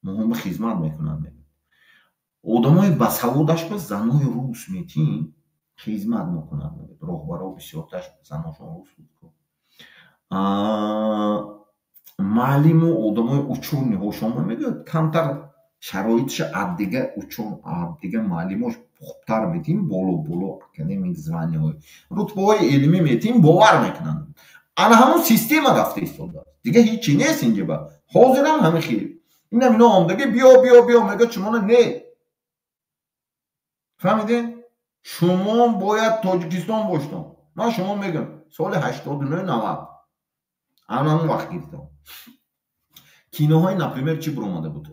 моҳома хизмат мекунанд. Мегӯяд одамои басаводаш ба занои рус метим, хизмат мекунанд. Роҳбаро бисёрташ заношон рус буд. Маълиму одамои учёныйҳошон мегӯяд камтар шароитша аз дига учён, аз дига маълимош хубтар метим, боло боло академик званияҳои рутбаҳои илмӣ метим, бовар мекунанд. Ана ҳамон система рафта истодааст. Дига ҳичи нест инҷа ба. Ҳозирам ҳамин хел. Инам ино омдаги биё биё биё мегӯяд шумоно не. Фаҳмидед? Шумо бояд Тоҷикистон боштон. Ман шумо мегӯям соли 89-90 ана ҳамон вақт гирифтам. Киноҳои, например, чӣ буромада буд?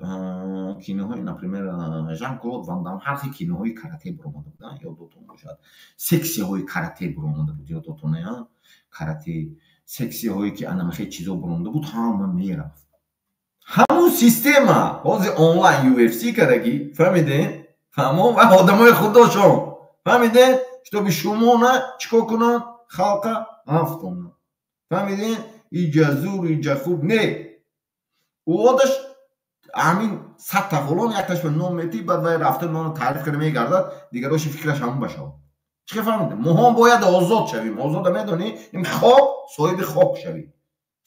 Киноҳои, например, Жан-Клод Ван Дам, ҳар хел киноҳои карате буромада буд, ёдотон бошад. Сексияҳои карате буромада буд, ёдотон, карате, сексияҳое ки ана хел чизо буромада буд, ҳама мерафт. Ҳамон система ҳозир онлайн UFC кардаги, фаҳмидед? Фаҳмон ва одамои худошон. Фаҳмидед? Чтобы шумона чӣ кор кунанд? Халқа афтонанд. Фаҳмидед? Иҷа зур, иҷа хуб не. Уодаш ҳамин садта холон якташ ба ном метӣ, баъд вай рафта ноно таъриф карда мегардад, дигароши фикраш ҳамон башавад. Чӣ хел фаҳмидед? Моҳон бояд озод шавем. Озода медонӣ, ин хок, соҳиби хок шавӣ,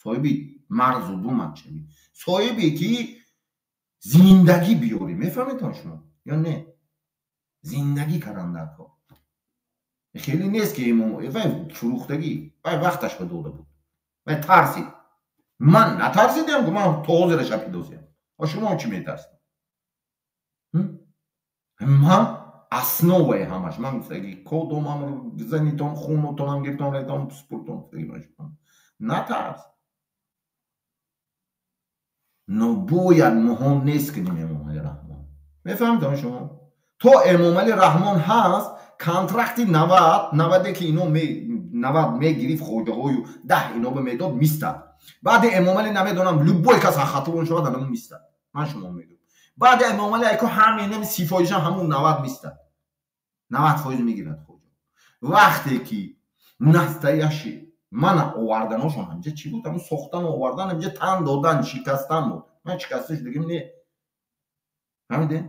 соҳиби марзу думат шавӣ, соҳибе ки зиндагӣ биёрӣ. Мефаҳмедтон шумо ё не? Зиндагӣ кардан дар кор хеле нест ки вай фурӯхтагӣ, вай вақташ ба дода буд, вай тарсид. Ман натарсидам, ман то ҳозира шапидосиям. А шумо чӣ метарсед? Ман основаи ҳамаш ман гуфтаги кодомам занитон, хунотонам гиртон, ретон спуртон гуфтаги ман шумо натарс. Но бояд моҳон нест кунем Эмомалӣ Раҳмон. Мефаҳмед шумо? То Эмомалӣ Раҳмон ҳаст, контракти 90 ки ино 90 мегирифт хоҷаҳою 10 ино ба медод, мистад. Баъди Эмомалӣ намедонам, любой кас хатлон шавад, анамун мистад. Ман шумо мегӯям. Баъди Эмомалӣ айко ҳамин 30 фоизшам ҳамун 90 мистад. 90% мегирад хоҷа. Вақте ки настоящий мана оварданошон ҳамҷа чӣ буд? Ҳамун сохтану овардан, ҳамҷа тан додан, шикастан буд. Ман шикаста шудагим не. Фаҳмидед?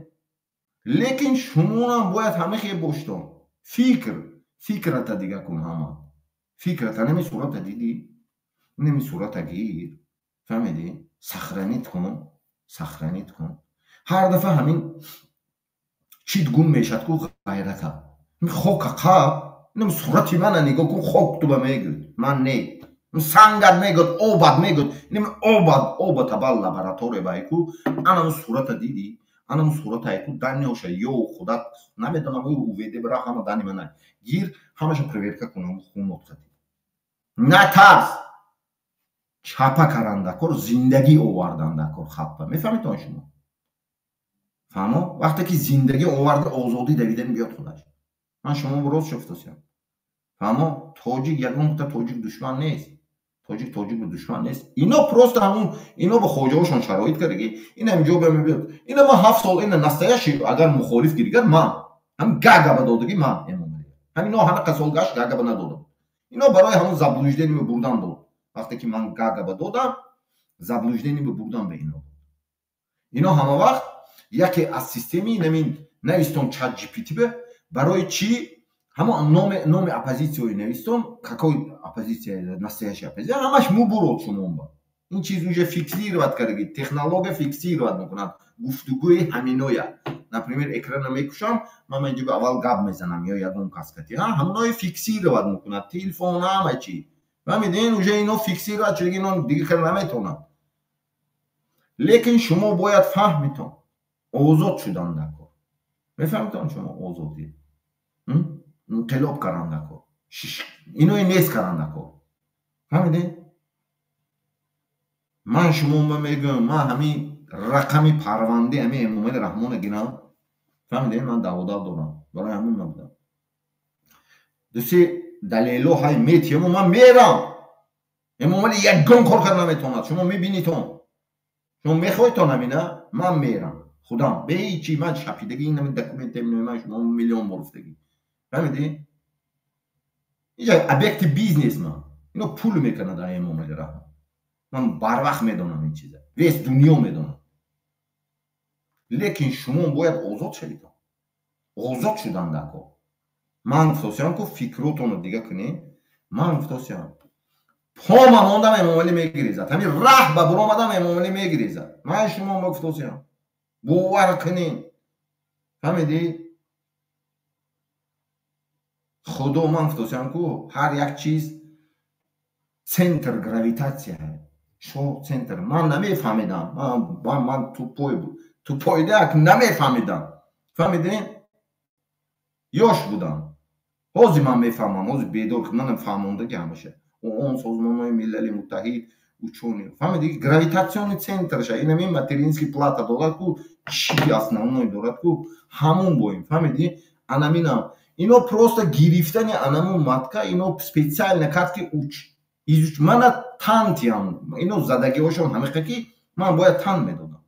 Лекин шумоам бояд ҳама хел боштон. Фикр, фикрата дига кун ҳама. Фикрата нами сурата дидӣ? Нами сурата гир. Фаҳмидӣ? Сохранить кун, сохранить кун. Ҳар дафъа ҳамин чит гум мешад ку ғайрата. Хока қаб, нами сурати мана нигоҳ кун, хок туба мегӯд. Ман не. Сангат мегӯд, обат мегӯд. Нами обат, обата ба лаборатория байку. Анаму сурата дидӣ? Анаму сурата айку даниоша ё худат намедонам УВД бира ҳама дани мана. Гир, ҳамаша проверка кун, хунот хати. Натарс. Чапа карандакор, зиндагӣ овардандакор халқба. Мефаҳмед шумо? Фаҳмо? Вақте ки зиндагӣ оварда, озодӣ давидан биёд худаш. Ман шумо рост шуфтосям. Фаҳмо? Тоҷик ягон та тоҷик душман нест. Тоҷик тоҷик душман нест. Ино просто ҳамун ино ба хоҷаҳошон шароит кардагӣ, ин ҳам ҷо мебиёд. Ина ман 7 сол ина настоящий агар мухолиф гиригар ман ҳам гагаба додагӣ ман Эмомалӣ. Ҳам ино ҳама қасол гашт гагаба надодам. Ино барои ҳамун заблуждение бурдан дод. Вақте ки ман гагаба додам, заблуждение бурдан ба ино. Ино ҳама вақт яке аз системи намин навистон чат GPT бе барои чӣ ҳамо номи оппозитсияи навистон, какой оппозитсия, настоящая оппозитсия, ҳамаш мубурод шумонба. Ин чиз уже фиксировать кардаги, технология фиксировать мекунад гуфтугӯи ҳаминоя. Например, экрана мекушам, ман инҷо аввал гап мезанам ё ягон кас кати, ҳамоное фиксировать мекунад, телефон ҳама чӣ. Фаҳмидин? Уже ино фиксировать шудаги, ино дигар кар наметавонанд. Лекин шумо бояд фаҳмитон, озод шудан дакор. Мефаҳмитон шумо озодӣ? Инқилоб кардан дакор. Иное нест кардан дакор. Фаҳмидин? Ман шумо мегӯям, ман ҳамин рақами парванди ҳамин Эмомали Раҳмона гирам. Фаҳмидин? Ман даводав дорам. Барои ҳамин набудам. Дусе далело ҳай метиҳаму ман мерам. Эмомали ягон кор карда наметавонад. Шумо мебинитон. Шумо мехоҳедтон ҳамина? Ман мерам. Худам бе ҳечи ман шапидагӣ ин ҳамин документ ман шумо миллион бор гуфтагӣ. Фаҳмидӣ? Инҷа объекти бизнес ман. Ино пул мекунад Эмомали Раҳмон. Ман барвақт медонам ин чиза. Весь дунё медонад. Лекин шумо бояд озод шавед. Озод шудан дакор. Ман гуфтосиям ку фикротонро дига кунед. Ман гуфтосиям. Пома мондам Эмомалӣ мегирезад. Ҳамин раҳ ба буромадам Эмомалӣ мегирезад. Ман шумо гуфтосиям. Бовар кунед. Фаҳмидӣ? Худо ман гуфтосиям ку ҳар як чиз центр гравитатсия. Шо центр. Ман намефаҳмидам. Ман тупой буд. Тупойдак намефаҳмидам. Фаҳмидӣ? Ёш будам. Ҳозир ман мефаҳмам, ҳозир бедор манам фаҳмондаги ҳамаша. ООН, Созмонҳои Милали Муттаҳид, учёный. Фаҳмидӣ? Гравитационный центрша. Ин ҳамин материнский плата дорад ку, чи основной дорад ку, ҳамун боим. Фаҳмидӣ? Анаминам. Ино просто гирифтани анамун матка, ино специально кард ки уч. Изуч мана тантиам. Ино задагиҳошон ҳамиқа ки ман бояд тан медодам.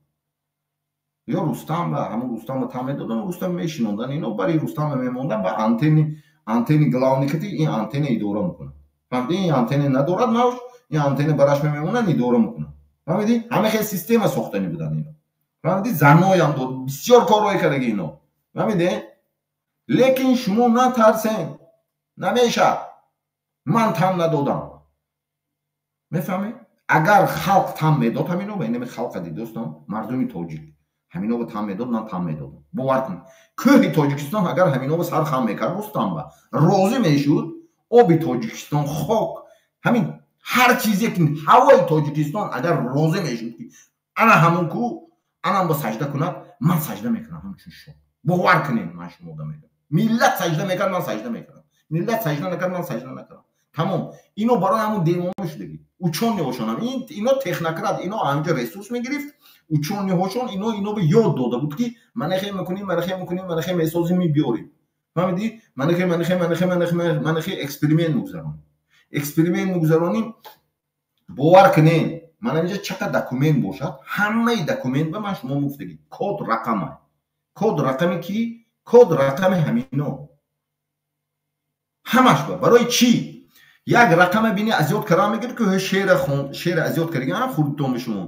Ё Рустам ба ҳамун Рустам ба тан медодам, Рустам мешинондан, ино бари Рустам мемондан ба антенни главный кати ин антенна идора мекунад. Фаҳмидӣ? Ин антенна надорад мавҷ, ин антенна бараш мемонад, идора мекунад. Фаҳмидӣ? Ҳама хел система сохтани будан ино. Фаҳмидӣ? Заноям дод, бисёр корҳое кардаги ино. Фаҳмидӣ? Лекин шумо натарсен. Намешад. Ман тан надодам. Мефаҳмед? Агар халқ тан медод ҳамино, ба инами халқа дидостам, мардуми тоҷик ҳамино ба тан медод, ман тан медодам. Бовар кунед. Кӯҳи Тоҷикистон агар ҳамино ба сар хам мекард, Рустам ба розӣ мешуд, оби Тоҷикистон, хок, ҳамин ҳар чизе ки ҳавои Тоҷикистон агар розӣ мешуд ки ана ҳамун ку, анам ба саҷда кунад, ман саҷда мекунам ҳамчун шоҳ. Бовар кунед, ман шумо мегӯям. Миллат саҷда мекард, ман саҷда мекунам. Миллат саҷда накард, ман саҷда накардам. Тамом. Ино барои ҳамун девона шудагӣ. Учёныйҳошонам. Ино технократ, ино ҳаминҷо ресурс мегирифт. Учёныйҳошон ино ба ёд дода буд ки манахе мекунем, манахе мекунем, манахе месозем, мебиёрем. Фаҳмидӣ? Манахе, манахе, манахе, манахе, манахе эксперимент мегузаронем. Эксперимент мегузаронем. Бовар кунед, ман инҷа чақа документ бошад, ҳамаи документ ба ман шумо гуфтагӣ. Код рақама. Код рақами ки? Код рақами ҳамино. Ҳамаш ба. Барои чӣ? Як рақама бини аз ёд кардан мегирӣ, ки шеър аз ёд кардагӣ, хурдтон шумо.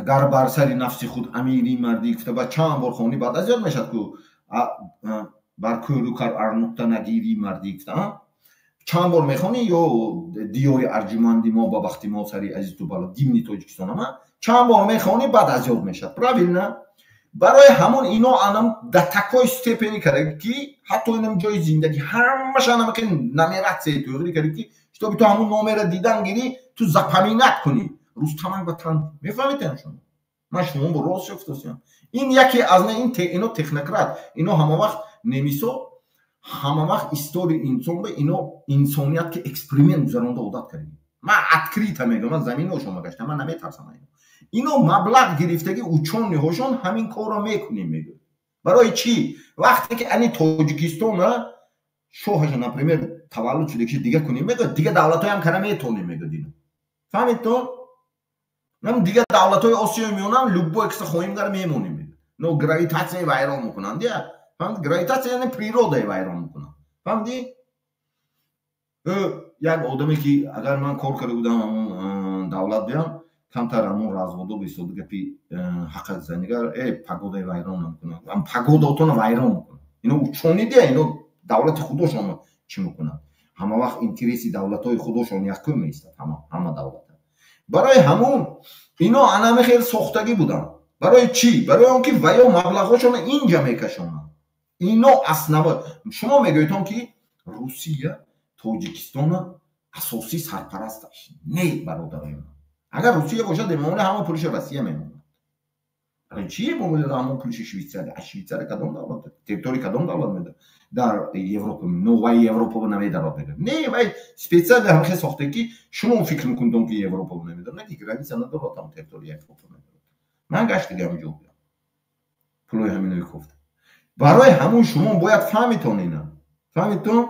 Агар бар сари нафси худ амири мардӣ гуфта, ба чанд бор хонӣ, баъд аз ёд мешавад, ку бар кӯру кар ар нуқта нагирӣ мардӣ гуфта, чанд бор мехонӣ, ё диёри арҷуманди мо, ба бахти мо сари азизту бало, гимни Тоҷикистон ама чанд бор мехонӣ, баъд аз ёд мешавад. Правильно? Барои ҳамон ино анам до такой степени карда, ки ҳатто инам ҷои зиндагӣ ҳамаша анам ки нумерация туғри карда, ки чтобы ту ҳамун номера дидан гирӣ, ту запоминать кунӣ. Рустамак ба тан мефаҳмед шумо? Ман шумо бо рост гуфтасиям. Ин яке аз ин ино технократ, ино ҳама вақт немисо, ҳама вақт истории инсон ба ино инсоният ки эксперимент гузаронда одат кардем. Ман открыто мегӯям, ман заминошон гаштам, ман наметарсам. Ино маблағ гирифтаги учёный ҳошон ҳамин корро мекунем мегӯяд. Барои чӣ? Вақте ки ани Тоҷикистона шоҳаша, например, таваллуд шудагиша дига кунем мегӯяд, дига давлатҳоям кара метонем мегӯяд ино. Фаҳмидтон? Нам дига давлатҳои Осиёи Миёнам любой киса хоҳим гара мемонем мегӯяд. Но гравитация вайрон мекунанд, я фаҳмид? Гравитация яъне природа е вайрон мекунанд, фаҳмидӣ? Як одаме ки агар ман кор карда будам, ҳамон давлат биям, камтар ҳамон развод о бистода гапи ҳаққа занигар погода и вайрон намекунад, погода отона вайрон мекунад. Ино учёный дия, ино давлати худошон чӣ мекунад? Ҳама вақт интерес и давлатҳои худошон якум меистад, ҳама давлата. Барои ҳамун ино анаме хел сохтагӣ буданд. Барои чӣ? Барои он ки ваё маблағҳошонро инҷа мекашонанд. Ино основа шумо мегӯедон, ки Русия Тоҷикистона асосӣ сарпарасташ не, бародарои ман. Агар Русия бошад, Эмомалӣ ҳама пулиша Россия мемонад. Барои чӣ Эмомалӣ ҳамон пулиши Швейтсария? Аз Швейтсария кадом давлат, территория кадом давлат меда дар Европа? Но вай Европа намедарод мегӯяд. Не, вай специально ҳамхел сохта, ки шумо фикр мекунедон, ки Европа намедарод. Не, ки граница надорад, ҳам территория Европа медорад. Ман гаштиги ҳамин ҷо будам, пулои ҳаминои кофта. Барои ҳамун шумо бояд фаҳмитон, ина фаҳмитон.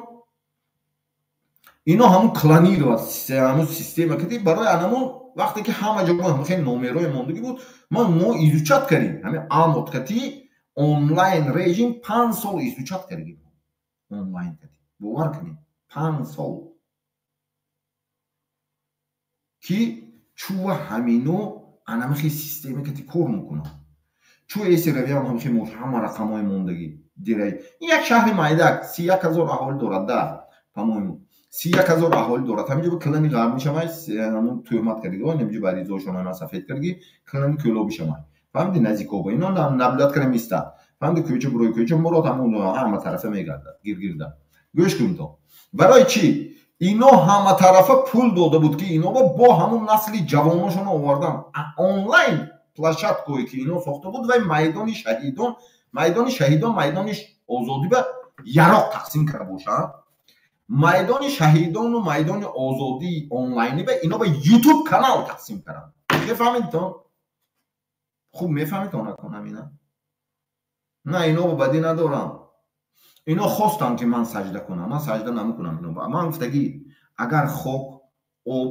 Ино ҳамун клонировать ҳамун система кади. Барои анамон вақте ки ҳама ҷо хеле номерои мондагӣ буд, мо изучать кардем ҳамин амот кати онлайн режим 5 сол изучать кардем онлайн кати. Бовар кунед, 5 сол ки чува ҳамино анамихи система кати кор мекунад. Чу эси равиям ҳамихи ҳама рақамҳои мондагӣ дирай. Ин як шаҳри майдак, 31 000 аҳолӣ дорад, да, по-моему, 31 000 аҳолӣ дорад. Ҳаминҷо ба клани ғарбӣ шамай, ҳамун тӯҳмат кардиги, ҳаминҷо ба ризошон ҳама сафед кардиги, клани кӯлобӣ шамай, фаҳмиди? Наздикоба ино наблюдать кара мистад, фаҳмиди? Кӯча бурои кӯча мурод, ҳамун ҳама тарафа мегардад гиргирда. Гӯш кунто, барои чӣ ино ҳама тарафа пул дода буд, ки ино бо ҳамун насли ҷавоношон овардан онлайн площадка ое ки ино сохта буд, вай майдони шаҳидон, майдони шаҳидон, майдони озодӣ ба яроқ тақсим карда бошанд, майдони шаҳидону майдони озодии онлайнӣ ба ино ба Ютуб канал тақсим карданд. Мефаҳмидтон? Хуб мефаҳмидтон? Накунам ина, на, ино ба бадӣ надорам. Ино хостанд, ки ман саҷда кунам, ман саҷда намекунам. Ино ман гуфтагӣ, агар хок, об,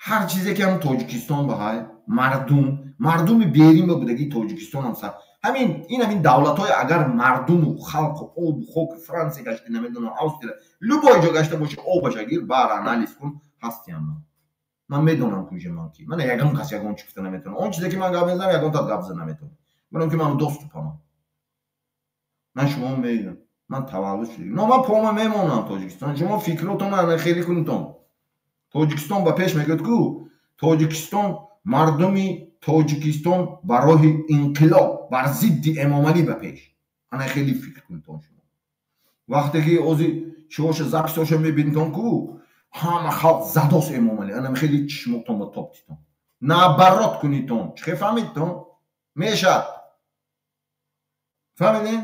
ҳар чизе ки ҳам Тоҷикистон ба ҳай мардум, мардуми берин ба будагии Тоҷикистон ҳам ҳамин ин ҳамин давлатҳое, агар мардуму халқу обу хоки Франсия гашти, намедонам, Австрия, любой ҷо гашта боши, обаша гир, бар анализ кун, ҳастиям. Ман медонам куҷа ман ки ман ягон кас ягон чӣ гуфта наметавонам. Он чизе ки ман гап мезанам, ягон тат гап зада наметавонам, баром ки ман доступ ама ман шумо мегӯям, ман таваллуд шудем, но ман пома мемонам Тоҷикистон. Шумо фикротон хеле кунитон. Тоҷикистон ба пеш мегӯяд ку Тоҷикистон, мардуми Тоҷикистон ба роҳи инқилоб бар зидди Эмомалӣ ба пеш. Ана хеле фикр кунитон шумо. Вақте ки ози чиоша, запись оша мебинитон ку ҳама халқ задос Эмомалӣ, ана хеле чишмотон ба тоб титон, наоборот кунитон. Чӣ фаҳмидтон? Мешад, фаҳмидем?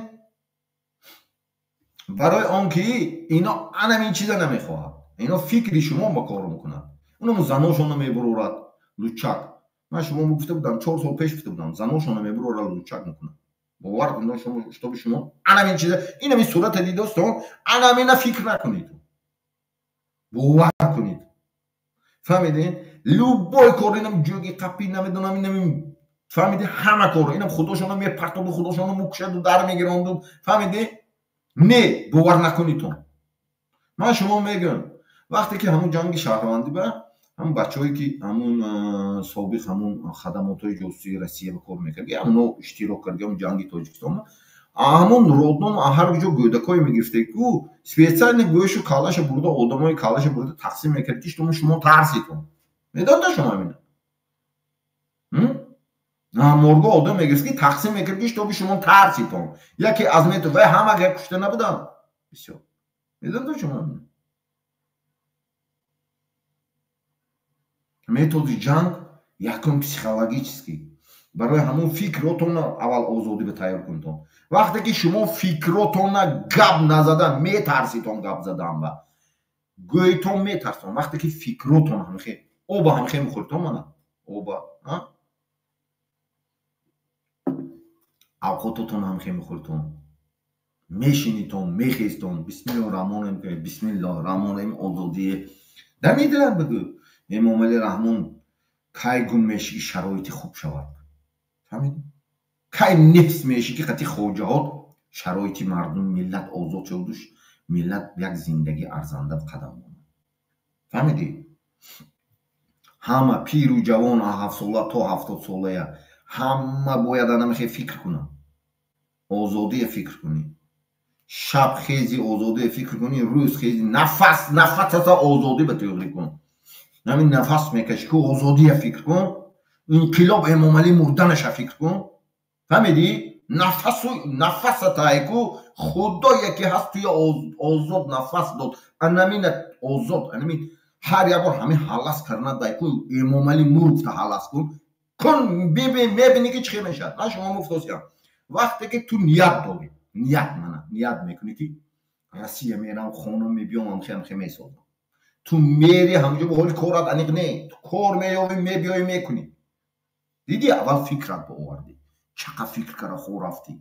Барои он ки ино анамин чиза намехоҳад, ино фикри шумо ба кор мекунад. Унамо заношонро мебурорад лучак. Ман шумо гуфта будам, 4 сол пеш гуфта будам, заношонро мебурорад, лучак мекунад. Бовар кунед, шумо, чтобы шумо анамин чиза, инамин сурата дидостон, анамина фикр накунед, бовар кунед. Фаҳмидед? Любой кор инам ҷоги қапи, намедонам, инамин, фаҳмиди? Ҳама кор инам худошонро мепартобу, худошонро мукушаду дар мегиронду, фаҳмиди? Не, бовар накунитон. Ман шумо мегӯям, вақте ки ҳамун ҷанги шаҳрвандӣ ба ҳамун бачаҳое ки ҳамун собиқ ҳамун хадамотҳои ҷосусии Россия ба кор мекард, ҳамуно иштирок кард ҳамун ҷанги Тоҷикистон, ҳамун роддом ҳар ҷо гӯдакҳое мегирифте ку специально гӯшу каллаша бурда, одамои каллаша бурда тақсим мекард, ки шумо тарситон. Медонда шумо ҳамина? Морго одам мегирифт ки тақсим мекард, ки чтобы шумо тарситон. Яке аз метод вай ҳама гап кушта набуданд. Бисёр. Медонда шумо ҳамина? Методи ҷанг якум психологический. Барои ҳамун фикротонро аввал озодӣ ба тайёр кунтон. Вақте ки шумо фикротонро гап назада метарситон, гап задан ба гӯйтон метарситон. Вақте ки фикротон ҳамхе оба ҳамхе мехӯртон, мана оба авқототон ҳамхе мехӯртон, мешинитон, мехестон, бисмиллоҳ раҳмон раҳим, бисмиллоҳ раҳмон раҳим, озодие дар медилад бигӯ. Эмомалӣ Раҳмон кай гум меши ки шароити хуб шавад? Фаҳмидӣ? Кай нест меши ки қати хоҷаҳот шароити мардум, миллат озод шаваду миллат як зиндагии арзанда қадам монад. Фаҳмидӣ? Ҳама пиру ҷавон, 7 сола то 70 солая ҳама бояд анамихе фикр кунанд. Озодие фикр кунӣ. Шаб хези озодие фикр кунӣ, рӯз хези нафас нафасата озодӣ ба тӯғрӣ кун. Ҳамин нафас мекашӣ ку озодия фикр кун, инқилоб Эмомалӣ мурданаша фикр кун. Фаҳмидӣ? Нафасу нафасатай ку худое ки ҳаст туя озод нафас дод, анамина озод, анамин ҳар як бор ҳамин ҳалас карна дай ку Эмомалӣ мургта ҳалас кун. Кун мебинӣ ки чӣ хел мешавад. Ман шумо муфтосиям. Вақте ки ту ният дорӣ, ният мана, ният мекунӣ ки Россия мерам, хона мебиём, ҳамхе ҳамхе месозам. Ту мери ҳамҷо ба ҳоли корат аниқ не, ту кор меёвӣ, мебиёӣ, мекунӣ. Дидӣ, аввал фикрат ба овардӣ, чақа фикр кара хо рафтӣ,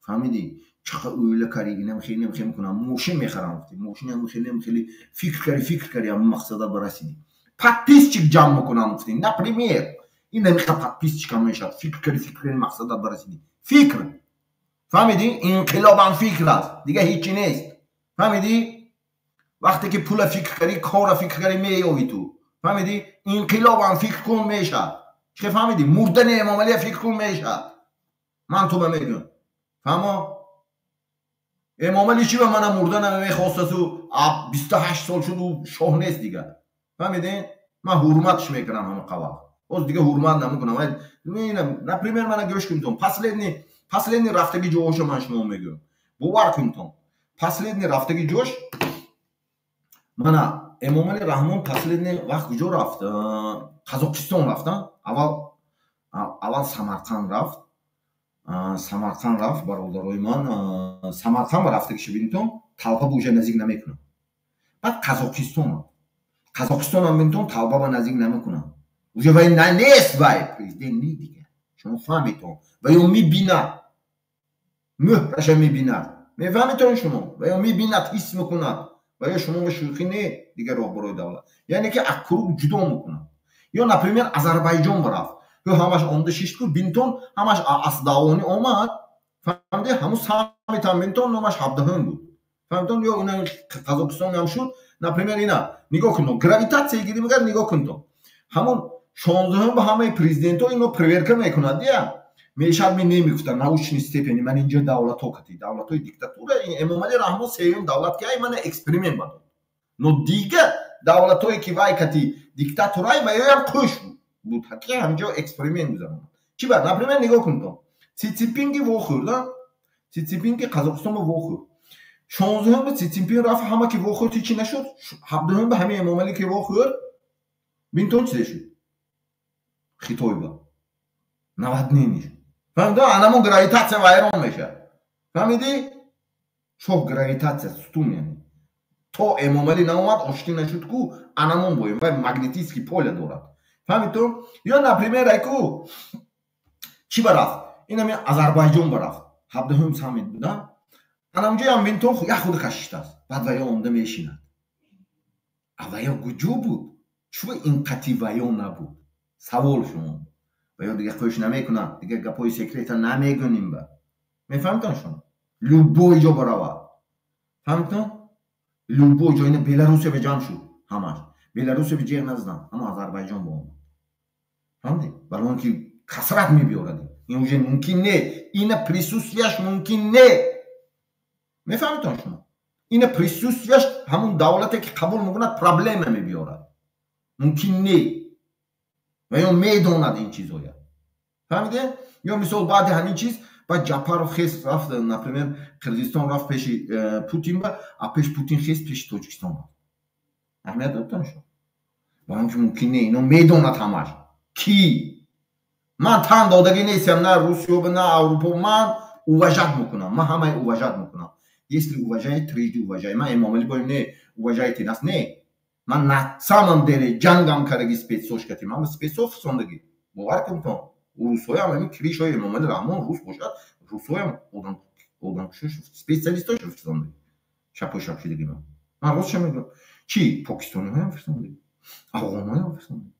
фаҳмидӣ? Чақа оила карӣ, инам хеле инам хеле мекунам, мошин мехарам гуфтӣ, мошинам хеле хеле фикр карӣ, фикр карӣ, ҳамон мақсадат барасидӣ. Подписчик ҷамъ мекунам гуфтӣ, например, ин намиқа подписчикам мешавад, фикр карӣ, фикр карӣ, мақсадат барасидӣ. Фикр, фаҳмидӣ? Инқилобам фикр аст, дига ҳечи нест. Фаҳмидӣ? Вақте ки пула фикр карӣ, кора фикр карӣ, меёвӣ ту. Фаҳмидӣ? Инқилобам фикр кун мешавад. Чӣ фаҳмидӣ? Мурдани Эмомалия фикр кун мешавад. Ман ту ба мегӯям. Фаҳмо? Эмомалӣ чӣ ба мана мурданам мехостасу 28 сол шуд, ӯ шоҳ нест дига. Фаҳмидӣ? Ман ҳурматш мекунам ҳама қавақт. Боз дига ҳурмат намекунам. Например, мана гӯш кунтон. Последний рафтаги ҷоҳоша ман шумо мегӯям. Бовар кунтон. Последний рафтаги ҷош мана Эмомалӣ Раҳмон последний вақт куҷо рафт? Қазоқистон рафт. Аввал Самарқанд рафт. Самарқанд рафт, бародарои ман. Самарқанд ба рафтагиша бинитон, талпа ба уже наздик намекунам. Баъд Қазоқистон рафт. Қазоқистонам бинитон, талпа ба наздик намекунам. Уже вай нест, вай президент не дига. Шумо фаҳмитон. Ва ё мебинад, мӯҳраша мебинад. Мефаҳмитон шумо? Ва ё мебинад, ҳис мекунад. Ва ё шумо ба шӯхӣ не дигар роҳбарои давлат. Яъне ки аз круг ҷудо мекунад. Ё например Азарбайҷон рафт. Ё ҳамаш омда шишт ку бинтон, ҳамаш асдавонӣ омад. Фаҳмидӣ? Ҳамун саммитам бинтон номаш 17-ум буд. Фаҳмидон? Ё ина Қазоқистон ҳам шуд. Например ина нигоҳ кунтон. Гравитатсия гири мегӯяд, нигоҳ кунтон. Ҳамун 16-ум ба ҳамаи президентҳо ино проверка мекунад, дия. Мешад ми намегуфтанд научный степени ман инҷо давлатҳо кати, давлатҳои диктатура. Эмомалӣ Раҳмон сеюм давлат ки ай мана эксперимент бадод. Но дига давлатҳое ки вай кати диктатурай ва ёям қӯш буд, ки ҳамҷо эксперимент гузаронад. Чӣ ба? Например, нигоҳ кунтон. Си Цзиньпинги вохӯрд, Си Цзиньпинги Қазоқистон ба вохӯрд. 16-ум ба Си Цзиньпин рафт, ҳама ки вохӯрд, ҳечи нашуд. 17-ум ба ҳамин Эмомалӣ ки вохӯрд, бинтон чизе шуд? Хитой ба наводнение шуд. Фаҳмидӣ? Анамон гравитатсия вайрон мешавад. Фаҳмидӣ? Шоҳ гравитатсия сутун, яъне то Эмомалӣ наомад, оштӣ нашуд ку анамон боем, вай магнетический поле дорад. Фаҳмид ту? Ё например айку чӣ ба рафт? Инами Азарбайҷон ба рафт. 17-ум саммит буда. Анамҷоям бинтон як худа кашиштааст. Баъд ваё омда мешинад. А ваё куҷо буд? Чӯ ин қати ваё набуд? Савол шумо. Ваё дига қӯш намекунад, дига гапҳои секрета намегӯним ба. Мефаҳмитон шумо? Любой ҷо баравад. Фаҳмидтон? Любой ҷо ина Беларусия ба ҷамъ шуд ҳамаш. Беларусия ба ҷеғ назаданд, ҳама Озарбойҷон ба омад. Фаҳмидед? Барои он ки касрат мебиёрад. Ин уже мумкин не. Ина присутствияш мумкин не. Мефаҳмидтон шумо? Ина присутствияш ҳамун давлате ки қабул мекунад проблема мебиёрад. Мумкин не. Ва ё медонад ин чизоя. Фаҳмидед? Ё мисол баъди ҳамин чиз баъд Ҷапаров хес рафт, например, Қирғизистон рафт пеши Путин ба, а пеш Путин хес пеши Тоҷикистон рафт. Аҳамият додтон шумо? Барои он ки мумкин не, ино медонад ҳамаш. Ки? Ман тан додагӣ нестам на Русиё на Аврупо, ман уважать мекунам, ман ҳамаи уважать мекунам. Если уважает, трижды уважай. Ман Эмомалӣ боем не, уважайте нас, не. Ман на самом деле ҷангам кардаги спецош кати, ман спецо фирсондагӣ. Бовар кунтон. Русҳоям ҳамин кришҳои Эмомалӣ Раҳмон рус бошад, русҳоям одамкушош специалистҳош фирсондагӣ. Шапои шап шидаги ман. Ман ростша мегӯям. Чӣ? Покистониҳоям фирсондагӣ, афғонҳоям фирсондагӣ,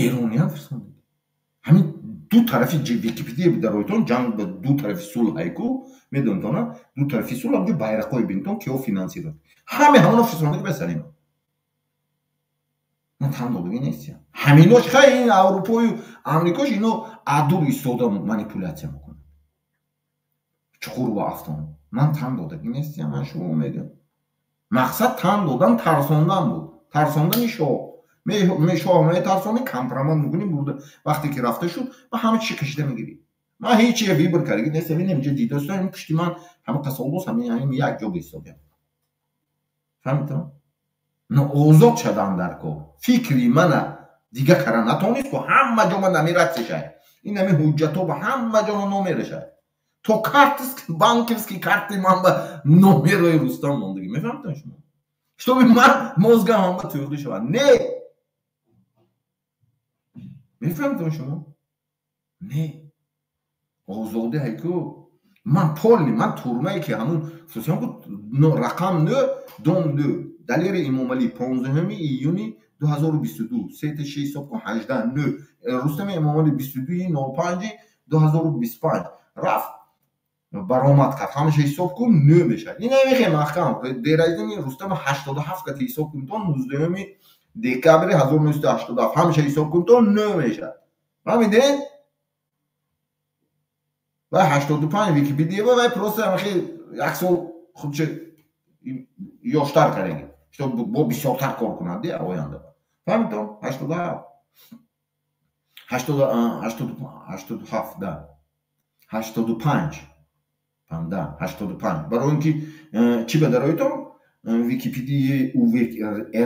эрониям фирсондагӣ. Ҳамин ду тарафи Википедия дароитон ҷанг ба ду тарафи сулҳ ҳайку медонитона, ду тарафи сулҳ ҳамҷо байрақҳое бинитон киҳо финансировать. Ҳаме ҳамоно фирсондагӣ ба сари ман. Ман тан додагӣ нестям. Ҳаминош хай ин Аврупою Амрикош ино адур истода манипуляция мекунад. Чуқур ба афтон. Ман тан додагӣ нестям, ман шумо мегӯям. Мақсад тан додан тарсондан буд. Тарсондани шоҳ. Шоҳ метарсонӣ, компромат мекунӣ, бурда вақте ки рафта шуд, ба ҳама чӣ кашида мегирӣ. Ман ҳеҷ чие выбор кардагӣ нестам. Ин инҷо дидостам, ин пушти ман ҳама қасолбоз ҳамин як ҷо беҳисобям. Фаҳмидтон? Но озод шадан дар кор. Фикри мана дига кара натонист ку ҳама ҷо ман намератсешай. Ин ҳамин ҳуҷҷатҳо ба ҳама ҷо номерашай. То картовский, банковский карти ман ба номерои Рустам мондагӣ. Мефаҳмидтон шумо? Чтобы ман мозгам ҳама тӯғри шавад. Не! Мефаҳмидтон шумо? Не. Озодӣ ҳайку ман полный, ман турмае ки ҳамун хусусан рақам нӯ, дом нӯ, Далери Эмомалӣ 15 июни 2022, сета ши ҳисоб кун 18 нӯ, Рустами Эмомалӣ 22 05 2025 рафт баромад кард. Ҳамаша ҳисоб кун, нӯ мешавад. Ин намехе маҳкам. Дераҷини Рустами 87 кати ҳисоб кун то 19 декабри 1987, ҳамаша ҳисоб кун то нӯ мешавад. Фаҳмидед? Вай 85 Википедия вай просто ҳамахе як сол худша ёштар кардаги, чтоб бо бисёртар кор кунад оянда. Фаҳмидтон? 87, 87, да, 85, да, 85. Барои ин ки чӣ ба дароитон Википедияи